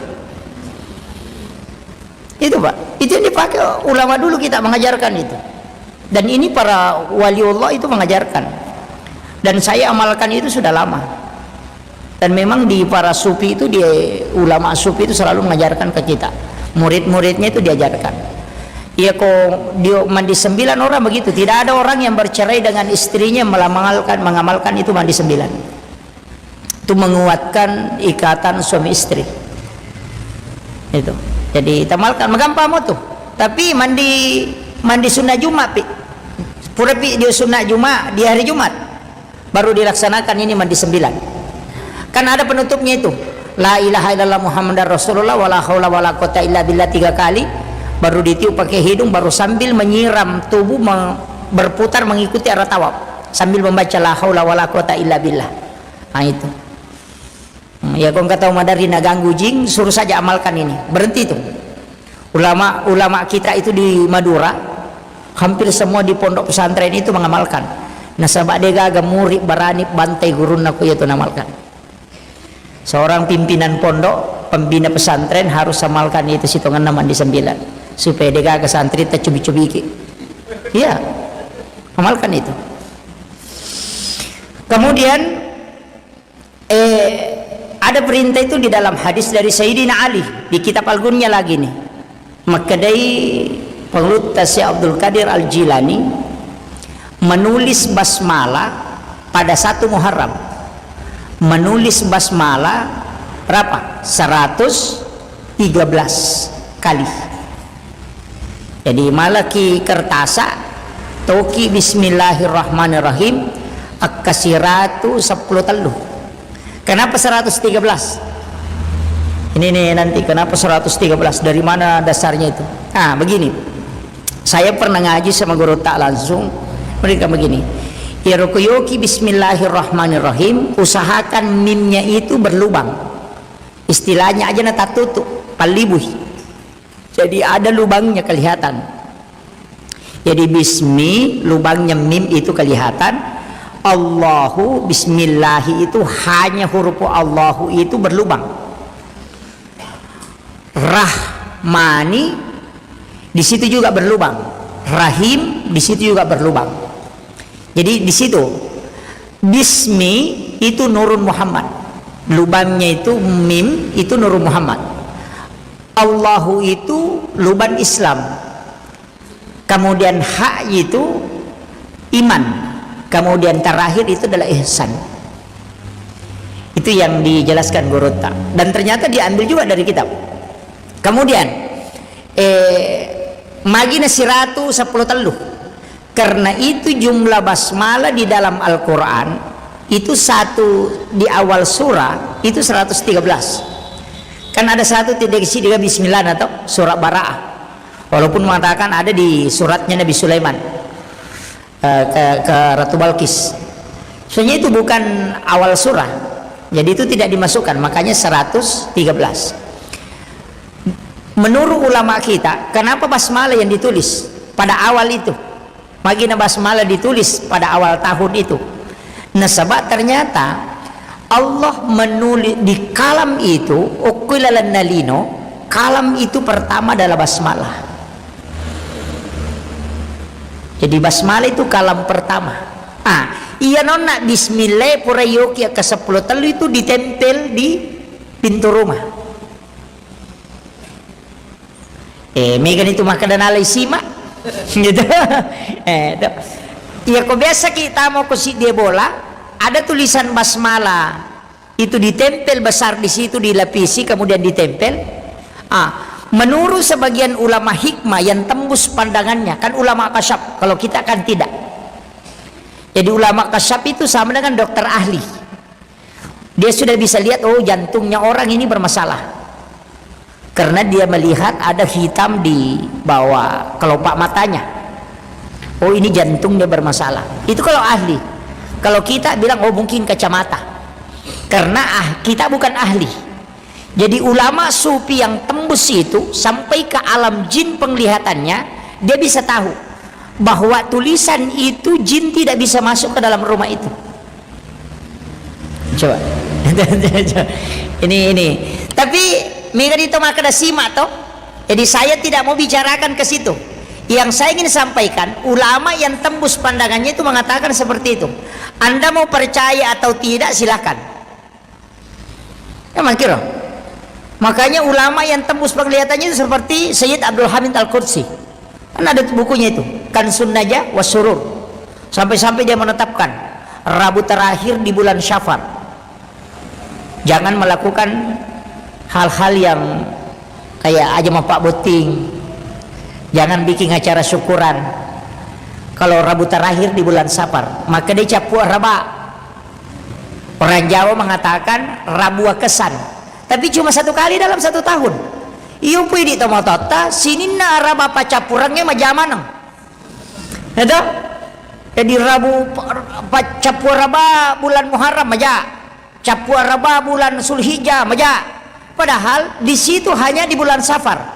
Itu, Pak. Itu yang dipakai ulama dulu kita mengajarkan itu. Dan ini para waliullah itu mengajarkan. Dan saya amalkan itu sudah lama. Dan memang di para sufi itu, di ulama sufi itu selalu mengajarkan ke kita. Murid-muridnya itu diajarkan. Iya, ko dio mandi sembilan orang begitu. Tidak ada orang yang bercerai dengan istrinya melamalkan, mengamalkan itu mandi sembilan. Itu menguatkan ikatan suami istri. Itu. Jadi tamalkan, magampang mo tu. Tapi mandi, mandi sunnah Jumat pi. Pura pi dio sunnah Jumat di hari Jumat. Baru dilaksanakan ini mandi sembilan. Kan ada penutupnya itu. La ilaha illallah Muhammadar Rasulullah wala haula wala quwata illa billah tiga kali. Baru ditiup pakai hidung, baru sambil menyiram tubuh me- berputar mengikuti arah tawaf. Sambil membaca la haula wala quwata illa billah. Nah, itu. Hmm, ya, kau nggak tahu madari na ganggu jing, suruh saja amalkan ini. Berhenti itu. Ulama, ulama kita itu di Madura, hampir semua di pondok pesantren itu mengamalkan. Nasaba degaga murid barani bantai gurunna ku itu namalkan. Seorang pimpinan pondok, pembina pesantren harus amalkan itu sitonganna mandi sembilan. Supaya degaga santri tercubit-cubiki. Iya. Amalkan itu. Kemudian, eh, ada perintah itu di dalam hadis dari Sayyidina Ali di kitab Al-Ghunyah lagi nih. Makkedai Pangulutta Syekh Abdul Qadir Al-Jilani menulis basmalah pada satu Muharram. Menulis basmalah berapa? Seratus tiga belas kali. Jadi, malaki kertasa, toki bismillahirrahmanirrahim, akka siratu seppulo tellu. Kenapa seratus tiga belas? Ini nih nanti, kenapa seratus tiga belas? Dari mana dasarnya itu? Ah, begini. Saya pernah ngaji sama guru tak langsung. Mereka begini, iyaro ko yoki bismillahirrahmanirrahim, usahakan mimnya itu berlubang. Istilahnya aja na tattutu, pallibui. Jadi ada lubangnya kelihatan. Jadi bismi, lubangnya mim itu kelihatan. Allahu, bismillahi itu hanya huruf Allahu itu berlubang. Rahmani, di situ juga berlubang. Rahim, di situ juga berlubang. Jadi di situ, bismi itu Nurun Muhammad. Lubangnya itu mim, itu Nurun Muhammad. Allahu itu lubang Islam. Kemudian ha itu iman. Kemudian terakhir itu adalah ihsan. Itu yang dijelaskan gurutta. Dan ternyata diambil juga dari kitab. Kemudian, eh, magina siratu seppulo tellu. Karena itu jumlah basmalah di dalam Al-Quran itu satu di awal surah itu seratus tiga belas. Kan ada satu tidak isi dengan bismillah atau surah Bara'ah. Walaupun mengatakan ada di suratnya Nabi Sulaiman, eh, ke, ke Ratu Balkis. Sebenarnya itu bukan awal surah. Jadi itu tidak dimasukkan, makanya seratus tiga belas. Menurut ulama kita, kenapa basmalah yang ditulis pada awal itu? Magina basmalah ditulis pada awal tahun itu. Nasaba ternyata Allah menulis di kalam itu, okkoi lalenna lino, kalam itu pertama adalah basmalah. Jadi basmalah itu kalam pertama. Ah, iya nonna bismillah pura yoki ke seppulo tellu itu ditempel di pintu rumah. Eh, mega itu makkeda nalai sima. Gitu. Eh, itu. Iya, ko biasa kita mau ke siddi bola, ada tulisan basmalah. Itu ditempel besar di situ, dilapisi, kemudian ditempel. Ah, menurut sebagian ulama hikmah yang tembus pandangannya, kan ulama kasyaf, kalau kita kan tidak. Jadi ulama kasyaf itu sama dengan dokter ahli. Dia sudah bisa lihat, oh, jantungnya orang ini bermasalah. Karena dia melihat ada hitam di bawah kelopak matanya. Oh, ini jantungnya bermasalah. Itu kalau ahli. Kalau kita bilang, oh, mungkin kacamata. Karena ah, kita bukan ahli. Jadi ulama sufi yang tembus itu sampai ke alam jin penglihatannya, dia bisa tahu bahwa tulisan itu jin tidak bisa masuk ke dalam rumah itu. Coba. Ini, ini. Tapi mega itu makkeda sima toh. Jadi saya tidak mau bicarakan ke situ. Yang saya ingin sampaikan, ulama yang tembus pandangannya itu mengatakan seperti itu. Anda mau percaya atau tidak, silakan. Ya, mangkiro. Makanya ulama yang tembus penglihatannya itu seperti Sayyid Abdul Hamid Al-Qudsi. Kan ada bukunya itu, Kansun Najah wa Surur. Sampai-sampai dia menetapkan Rabu terakhir di bulan Syafar. Jangan melakukan hal-hal yang kayak aja mappabbotting. Jangan bikin acara syukuran. Kalau Rabu terakhir di bulan Safar, maka dia cappu raba. Orang Jawa mengatakan Rabu Wakesan. Tapi cuma satu kali dalam satu tahun. Iyo pui di tomatotta, sininna araba paccappurengnge maja maneng. Eto? Jadi Rabu pa-, pa-, cappu araba bulan Muharram maja. Cappu araba bulan Zulhijjah maja. Padahal di situ hanya di bulan Safar.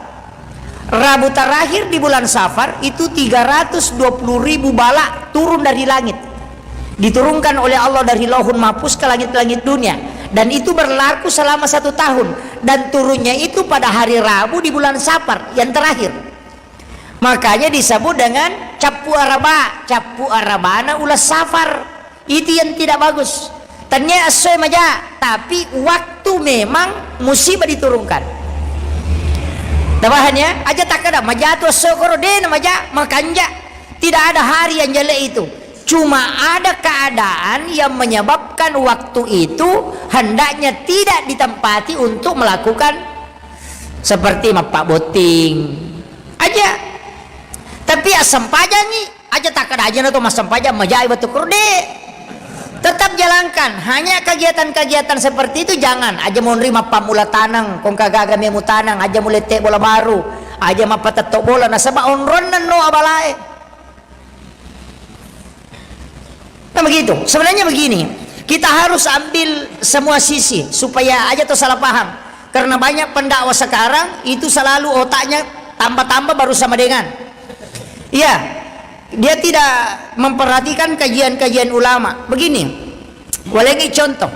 Rabu terakhir di bulan Safar itu tiga ratus dua puluh ribu bala turun dari langit. Diturunkan oleh Allah dari Lauhul Mahfuz ke langit-langit dunia. Dan itu berlaku selama satu tahun. Dan turunnya itu pada hari Rabu di bulan Safar yang terakhir. Makanya disebut dengan cappu araba, cappu arabana uleng Safar. Itu yang tidak bagus. Tennia essoe maja, tapi waktu memang musibah diturunkan. Tapahan ya? Aja takkeda maja tu esso koro, de na maja, makanja. Tidak ada hari yang jelek itu. Cuma ada keadaan yang menyebabkan waktu itu hendaknya tidak ditempati untuk melakukan seperti mappabbotting. Aja. Tapi assempajangngi, aja takkeda aja na to massempajang, majai batu kurde. Tetap jalankan. Hanya kegiatan-kegiatan seperti itu jangan. Aja monri mappammula taneng, kong kagaga memu taneng, aja mulette bola baru, aja mappatetto bola, nasaba onronna no abalae. Nah, begitu. Sebenarnya begini, kita harus ambil semua sisi supaya aja tuh salah paham. Karena banyak pendakwa sekarang itu selalu otaknya tambah-tambah baru sama dengan. Iya, dia tidak memperhatikan kajian-kajian ulama. Begini, walengi contoh.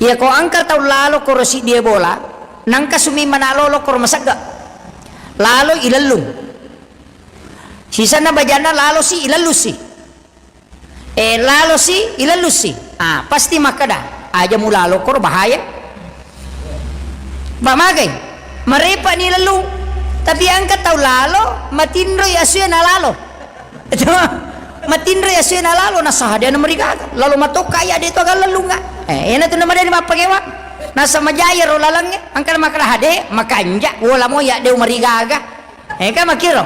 Iya, ko engka tau lalo koro si dia bola, nangka sumi mana lolo koro masegga. Lalo ilellung. Sisanna bajanna lalo si ilellung si. Eh, lalo si, ilellung si. Ah, pasti makkeda, "Aja mulalo koro bahaya." Ba magai, marepa ni lellung. Tapi engka tau lalo, matinroi asue na lalo. Matinroi asue na lalo, na sahade na marigaga. Lalo matokka iya de to aga lellunga. Eh, ena tu na madani mappagewa. Nasa majaya ro lalengnge, engka na makkeda hade, makanja, wola mo iya de marigaga. Eh, kan makkiro.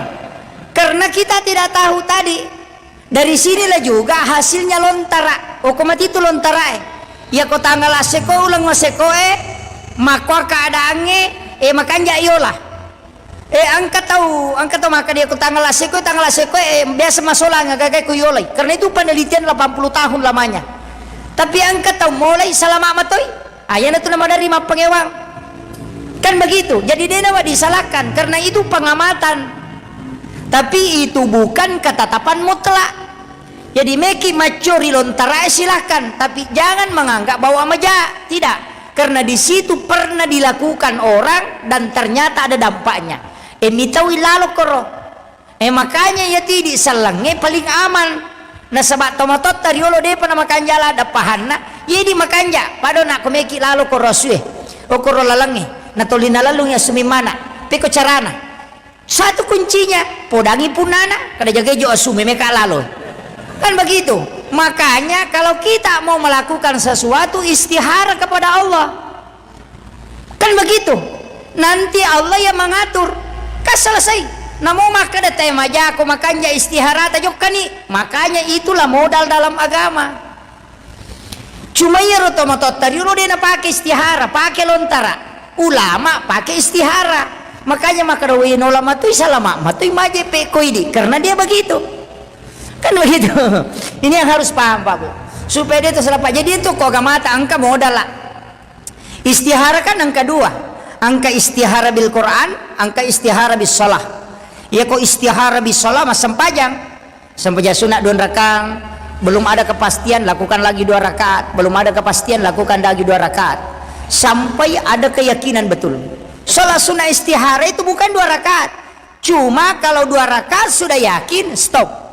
Karena kita tidak tahu tadi. Dari sinilah juga hasilnya lontara. Oko matitu lontara e. Iya ko tanggal aseko uleng maseko e, makko keadaangnge, eh, makanja iola. Eh, engka tau, engka tau maka dia ko tanggal aseko, tanggal aseko, eh, biasa masolang gagai ku iolai. Karena itu penelitian delapan puluh tahun lamanya. Tapi engka tau mulai salama matoi. Ayana tu namadari mappangewang. Kan begitu. Jadi de nawa disalahkan karena itu pengamatan. Tapi itu bukan ketetapan mutlak. Jadi meki maccori lontara, eh, silahkan, tapi jangan menganggap bahwa maja. Tidak. Karena di situ pernah dilakukan orang dan ternyata ada dampaknya. Eh, mitau lalo koro. Eh, makanya iya tidi sellengnge paling aman. Nasaba tomatotta riolo depa namakanja ladde pahanna. Iya di makanja, pada nakko meki lalo koro asue. Okoro lalengnge. Natoli nalellung ya sumimmana. Peko carana. Satu kuncinya, podangi punnana, kada jagai jo asumi meka lalo. Kan begitu. Makanya kalau kita mau melakukan sesuatu, istihara kepada Allah. Kan begitu. Nanti Allah yang mengatur. Kan selesai. Namo makkeda te majako makanja istiharata jokkani. Makanya itulah modal dalam agama. Cuma iyaro tomatoatta riolo de napake istihara, pake lontara. Ulama pake istihara. Makanya makkeda, "Wei, nolama tui salama matui maje pe koidi." Karena dia begitu. Kan begitu. Ini yang harus paham, Pak Bu. Supaya dia itu salah paham. Jadi itu ko agamata engka modal lah. Istihara kan engka dua. Engka istihara bil Quran, engka istihara bis shalah. Iya ko istihara bis shalah massempajang. Sempajang sunat dua rakaat, belum ada kepastian, lakukan lagi dua rakaat, belum ada kepastian, lakukan lagi dua rakaat. Sampai ada keyakinan betul. Sholat sunnah istihara itu bukan dua rakaat. Cuma kalau dua rakaat sudah yakin, stop.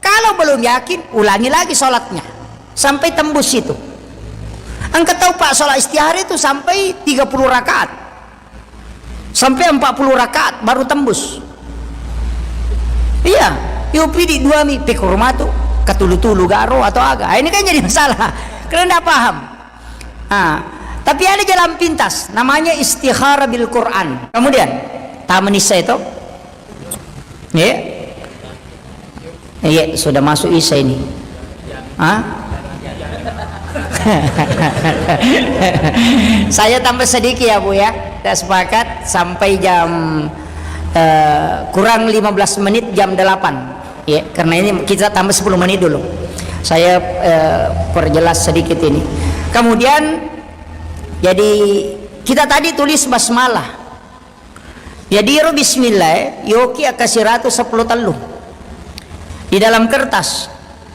Kalau belum yakin, ulangi lagi sholatnya. Sampai tembus itu. Engka tau, Pak, sholat istihara itu sampai tiga puluh rakaat. Sampai empat puluh rakaat baru tembus. Iya, yo pidi dua mi, pikir rumah tu, katulu-tulu garo atau aga. Ah, ini kan jadi masalah. Karena ndak paham. Ah, tapi ada jalan pintas, namanya istihara bil Quran. Kemudian, taman isya itu, ya. Iya, sudah masuk isya ini. Hah? Saya tambah sedikit ya, Bu, ya. Kita sepakat sampai jam, eh, kurang lima belas menit, jam delapan. Ya, karena ini kita tambah sepuluh menit dulu. Saya, eh, perjelas sedikit ini. Kemudian, jadi kita tadi tulis basmalah. Jadi, ro bismillah, eh, yoki akkasiratu seppulo tellu. Di dalam kertas.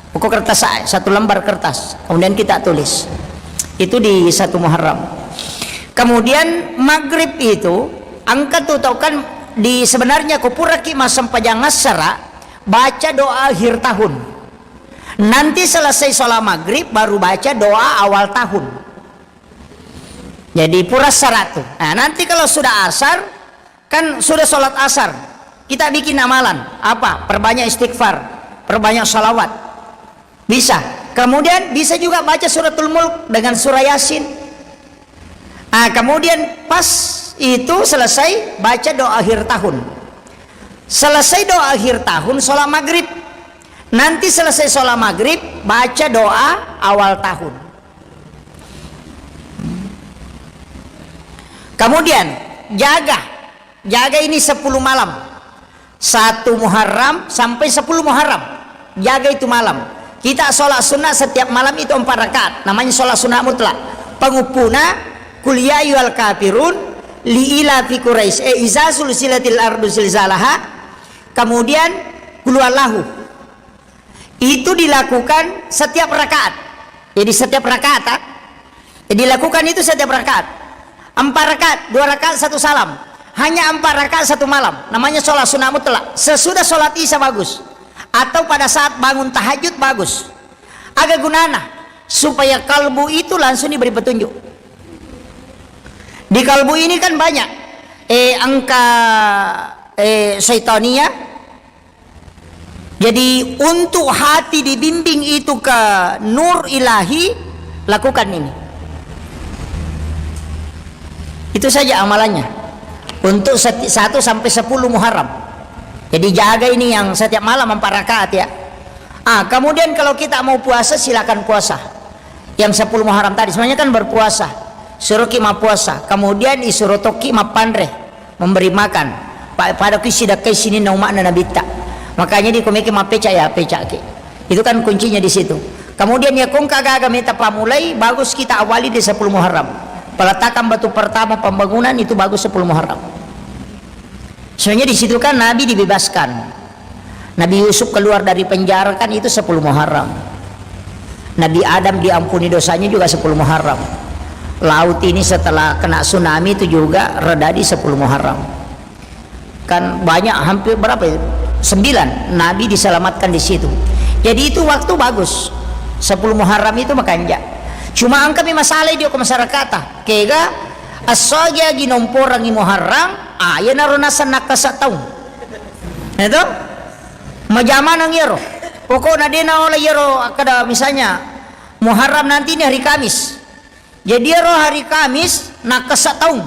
Buku kertas, eh, satu lembar kertas. Kemudian kita tulis. Itu di satu Muharram. Kemudian maghrib itu, engka tu tau kan di sebenarnya ko puraki massempajang assara, baca doa akhir tahun. Nanti selesai sholat maghrib, baru baca doa awal tahun. Jadi pura saratu. Nah, nanti kalau sudah asar, kan sudah sholat asar, kita bikin amalan. Apa? Perbanyak istighfar, perbanyak salawat. Bisa. Kemudian bisa juga baca suratul Mulk dengan surah Yasin. Ah, kemudian pas itu selesai, baca doa akhir tahun. Selesai doa akhir tahun, sholat maghrib. Nanti selesai sholat maghrib, baca doa awal tahun. Kemudian, jaga. Jaga ini sepuluh malam. Satu Muharram sampai sepuluh Muharram. Jaga itu malam. Kita sholat sunnah setiap malam itu empat rakaat, namanya sholat sunnah mutlak. Penguppuna, "Qul ya ayyuhal kafirun, li ila fi Quraisy, eh, iza sulsilatil ardu zilzalaha," kemudian Qul huwallahu. Itu dilakukan setiap rakaat. Jadi setiap rakaat, ah, dilakukan itu setiap rakaat. Empat rakaat, dua rakaat, satu salam. Hanya empat rakaat satu malam. Namanya sholat sunnah mutlak. Sesudah sholat isya bagus. Atau pada saat bangun tahajud bagus. Aga gunana? Supaya kalbu itu langsung diberi petunjuk. Di kalbu ini kan banyak, eh, angka, eh, syaitania. Jadi, untuk hati dibimbing itu ke nur ilahi, lakukan ini. Itu saja amalannya. Untuk seti-, satu sampai sepuluh Muharram. Jadi, jaga ini yang setiap malam empat rakaat, ya. Ah, kemudian kalau kita mau puasa, silakan puasa. Yang sepuluh Muharram tadi, semuanya kan berpuasa. Suruh ki mappuasa. Kemudian isuro tokki mappanre, memberi makan. Pa-, pada kui sidakkai sininna umakna Nabitta. Makanya di komeke mappeca ya, pecaki. Itu kan kuncinya di situ. Kemudian ya kongka gaga meta pamulai, bagus kita awali di sepuluh Muharram. Peletakan batu pertama pembangunan itu bagus sepuluh Muharram. Sebenarnya di situ kan Nabi dibebaskan. Nabi Yusuf keluar dari penjara kan itu sepuluh Muharram. Nabi Adam diampuni dosanya juga sepuluh Muharram. Laut ini setelah kena tsunami itu juga reda di sepuluh Muharram. Kan banyak, hampir berapa ya? Sembilan Nabi diselamatkan di situ. Jadi itu waktu bagus. Sepuluh Muharram itu makanja. Cuma engka mi masalah di masyarakat. Kega, esso agi ginomporangi Muharram, ah, iyanaro naseng nakkasa taung. Itu? Majamanang iyaro. Pokokna de naola iyaro, akkeda misalnya Muharram nanti ini hari Kamis. Jadi iyaro hari Kamis nakkasa taung.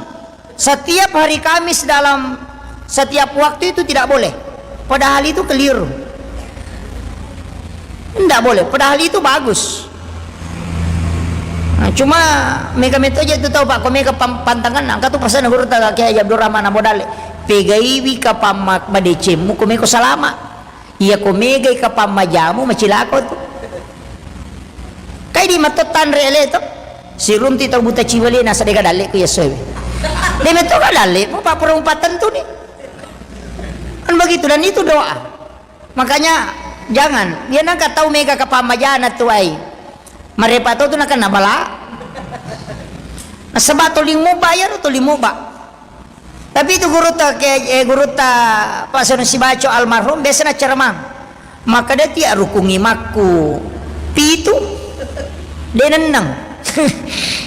Setiap hari Kamis dalam setiap waktu itu tidak boleh. Padahal itu keliru. Ndak boleh, padahal itu bagus. Nah, cuma mega metto je tu tau, Pak, ko mega pam-, pantangan, angka tu pasana guru ta Kiai Haji Abdul Rahman Abu Dale. Pegaiwi kapang ma-, madecemmu, ko mega salama. Iya ko megai kapang majamu, macilako tu. Kai di matto tanre ele to. Sirunti tau buta ciwale na sadega dalle ku yeso. De metto ka dalle, mu Pak, pura umpattentu ni. Kan begitu, dan itu doa. Makanya jangan, dia nangka tau mega kapang majana tu ai. Marepa to tu nakenna bala. Nasaba toling muba, iyaro toling muba. Tapi itu gurutta ke, eh, gurutta Pak Sanusi Baco almarhum biasa na ceramah. Makkeda ti arukung imakku pitu. De nenneng.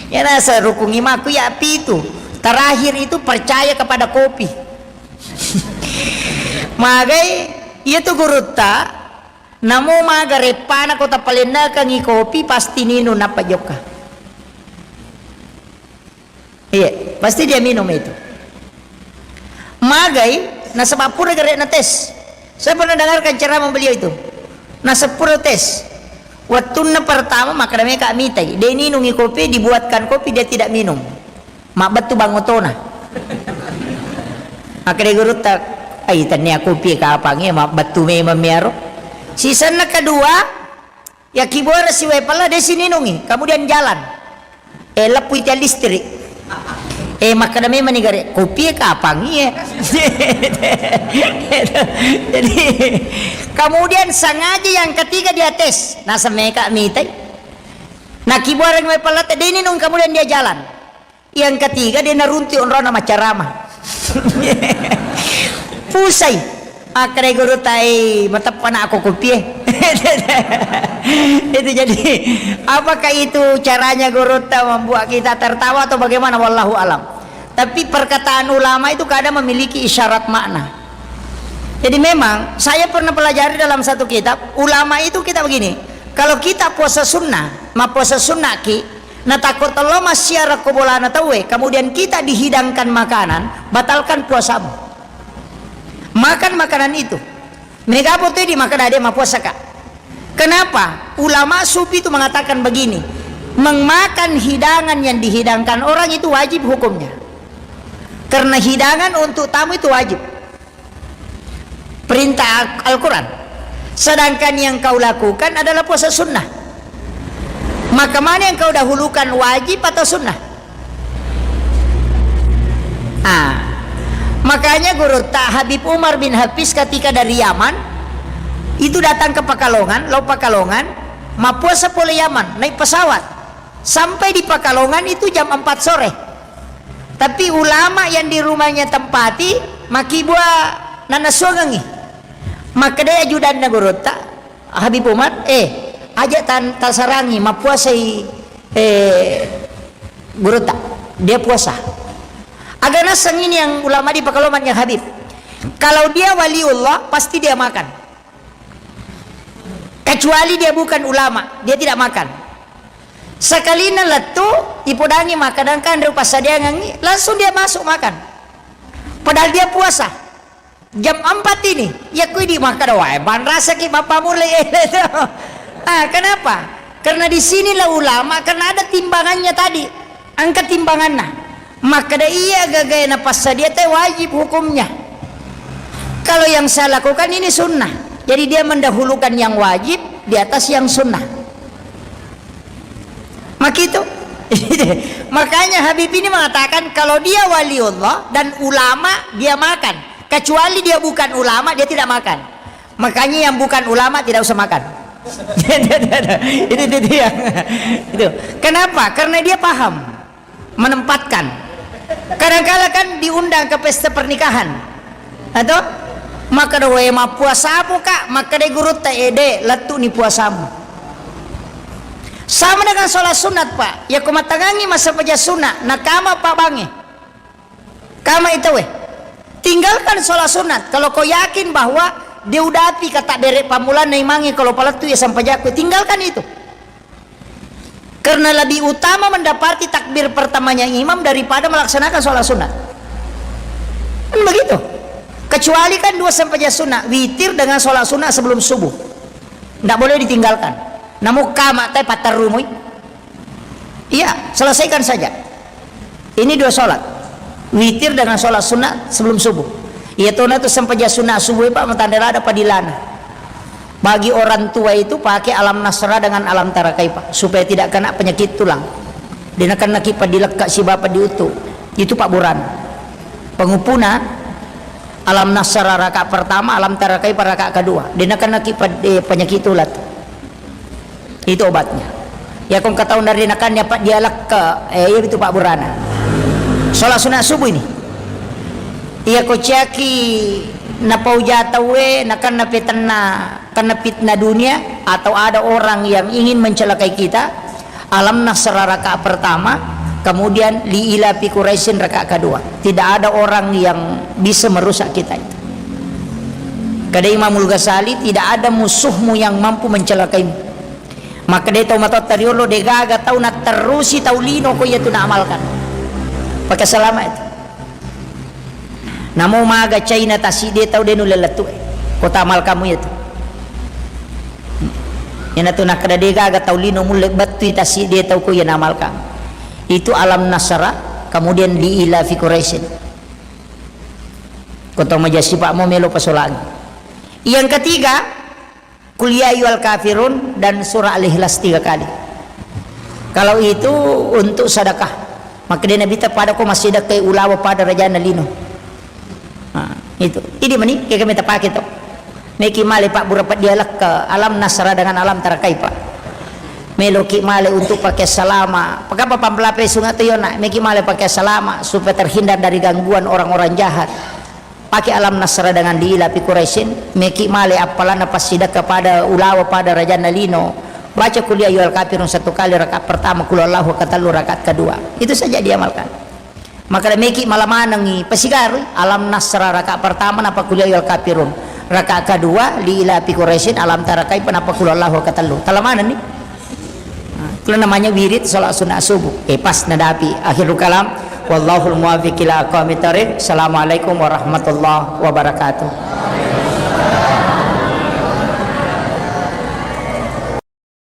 Ya nasa rukung imakku ya pitu. Terakhir itu percaya kepada kopi. Magai, iya tu gurutta, namo maga reppana ko tapalennekengi kopi, pasti ninung nappa jokka. Iya, pasti dia minum itu. Magai, nasaba pura gare na tes. Saya pernah dengarkan ceramah beliau itu. Nasaba pura tes. Wattunna pertama, makkeda meka mitai. De ninungi kopi, dibuatkan kopi, dia tidak minum. Mabbettu bang otona. Makkeda gurutta, "Ai, tennia kopi kapang iya, mabbettu memang miaro." Sisenna kedua, yakkibura siwae pella, de sininungi, kemudian jalan. Eh, leppui tiang listrik. Eh, makkeda memang ni gare, "Kopi kapang iya." Jadi, kemudian sengaja yang ketiga dia tes. Nasa meka mitai. Nakkibura wae pella, de ninung, kemudian dia jalan. Yang ketiga, dia narunti onrona maccarama. Pusai. Makkeda gurutta, "Mateppa na aku kopie." Itu jadi, apakah itu caranya gurutta membuat kita tertawa atau bagaimana? Wallahu alam. Tapi perkataan ulama itu kadang memiliki isyarat makna. Jadi memang saya pernah pelajari dalam satu kitab, ulama itu kita begini, kalau kita puasa sunnah, ma puasa sunnah ki, natakko tello massiara ko bolana tauwe, kemudian kita dihidangkan makanan, batalkan puasamu. Makan makanan itu. Mega apa tu di makan ade mapuasa ka. Kenapa? Ulama sufi itu mengatakan begini, memakan hidangan yang dihidangkan orang itu wajib hukumnya. Karena hidangan untuk tamu itu wajib. Perintah Al-, Al-Quran. Sedangkan yang kau lakukan adalah puasa sunnah. Maka mana yang kau dahulukan, wajib atau sunnah? Ah. Makanya gurutta Habib Umar bin Hafiz ketika dari Yaman itu datang ke Pekalongan, lao Pekalongan, mappuasa pole Yaman, naik pesawat. Sampai di Pekalongan itu jam empat sore. Tapi ulama yang di rumahnya tempati, makkibua nanasuangengi. Makkedai ajudanna gurutta, Habib Umar, "Eh, aja tan-, tasarangi, mappuasai, eh, gurutta. Dia puasa." Aga nasseng ini yang ulama di Pekalongan yang Habib. Kalau dia waliullah, pasti dia makan. Kecuali dia bukan ulama, dia tidak makan. Sekalina lettu, ipodangi makan, engka anre upassadiangengi, langsung dia masuk makan. Padahal dia puasa. Jam empat ini, ya kui di makan, wah, banrasaki mappamulle ele to. Ah, kenapa? Karena di sinilah ulama, karena ada timbangannya tadi. Engka timbanganna. Makkeda iya gagae napassadia te wajib hukumnya. Kalau yang saya lakukan ini sunnah. Jadi dia mendahulukan yang wajib di atas yang sunnah. Makitu. Makanya Habib ini mengatakan kalau dia waliullah dan ulama dia makan. Kecuali dia bukan ulama dia tidak makan. Makanya yang bukan ulama tidak usah makan. Itu, itu, itu yang, itu. Kenapa? Karena dia paham menempatkan. Kadangkala kan diundang ke pesta pernikahan. Atau? Makkeda, "We, mappuasamu, Kak?" Makkeda gurutta, "Eh, de, lettu ni puasamu." Sama dengan sholat sunat, Pak. Ya, ko matangangi masa paja sunat, nakama Pak Bange. Kama itu, we. Tinggalkan sholat sunat. Kalau kau yakin bahwa dia udapi kata bere pamulan naimangi kalau palettu ya sampajakku, tinggalkan itu. Karena lebih utama mendapati takbir pertamanya imam daripada melaksanakan sholat sunat. Kan begitu. Kecuali kan dua sempajang sunat, witir dengan sholat sunat sebelum subuh. Ndak boleh ditinggalkan. Namun kama tai patarrumui. Iya, selesaikan saja. Ini dua sholat. Witir dengan sholat sunnah sebelum subuh. Iya tona tu sempajang sunnah subuh, Pak, matanda ada padilana. Bagi orang tua itu pakai alam nasra dengan alam tarakai, Pak, supaya tidak kena penyakit tulang. Dena kena kipa dilekka si bapak diutu. Itu Pak Buran. Pengupuna alam nasra rakaat pertama, alam tarakai pa rakaat kedua. Dena kena kipa, eh, penyakit tulang. Itu obatnya. Ya, kong kataun dari nakan ya, Pak, dia lekke, eh, iya itu Pak Burana. Sholat sunat subuh ini. Iya, ko ciaki napauja tauwe, nakan napetenna, karena fitnah dunia, atau ada orang yang ingin mencelakai kita, alam nasra rakaat pertama, kemudian li ila fi Quraisyin rakaat kedua. Tidak ada orang yang bisa merusak kita itu. Kata Imamul Ghazali, tidak ada musuhmu yang mampu mencelakaimu. Makkeda tau matoatta riolo, degaga tau natterrusi tau lino ko iyatu naamalkan. Pakai selama itu. Namo maga China tasi de tau de nulle lettu e. Ko taamalkamu iyatu. Iyanatu nakkeda degaga tau lino mulle bettui tasi de tau ko iya naamalkan. Itu alam nasra, kemudian li ila fi Quraisyin. Ko tau majasi Pak mo melo pasolangi. Yang ketiga, Qul ya ayyuhal kafirun dan surah Al-Ikhlas tiga kali. Kalau itu untuk sedekah, maka dia Nabi ta pada ko masih dekai ulawa pada rajana lino. Nah, itu. Idi mani, kega meta pake to. Meki male Pak Bura Pak dia lekka alam nasra dengan alam tarakai, Pak. Meloki male untuk pakai salama. Pakapa pampelape sunga to yona, meki male pakai salama supaya terhindar dari gangguan orang-orang jahat. Pakai alam nasra dengan li ila fi Quraisyin, meki male appalanna passidekka pada ulawa pada rajana lino. Baca qul ya ayyuhal kafirun satu kali rakaat pertama, qul huwallahu katellu rakaat kedua. Itu saja diamalkan. Maka meki mala manengi pasigarui alam nasra rakaat pertama napa qul ya ayyuhal kafirun. Rakaat kedua li ila fi Quraisyin alam tarakai penapa qul huwallahu katellu. Tala manenni. Nah, itu namanya wirid salat sunat subuh. Eh, pas nadapi akhirul kalam. Wallahul muwaffiq ila aqwamit thariq. Assalamualaikum warahmatullahi wabarakatuh.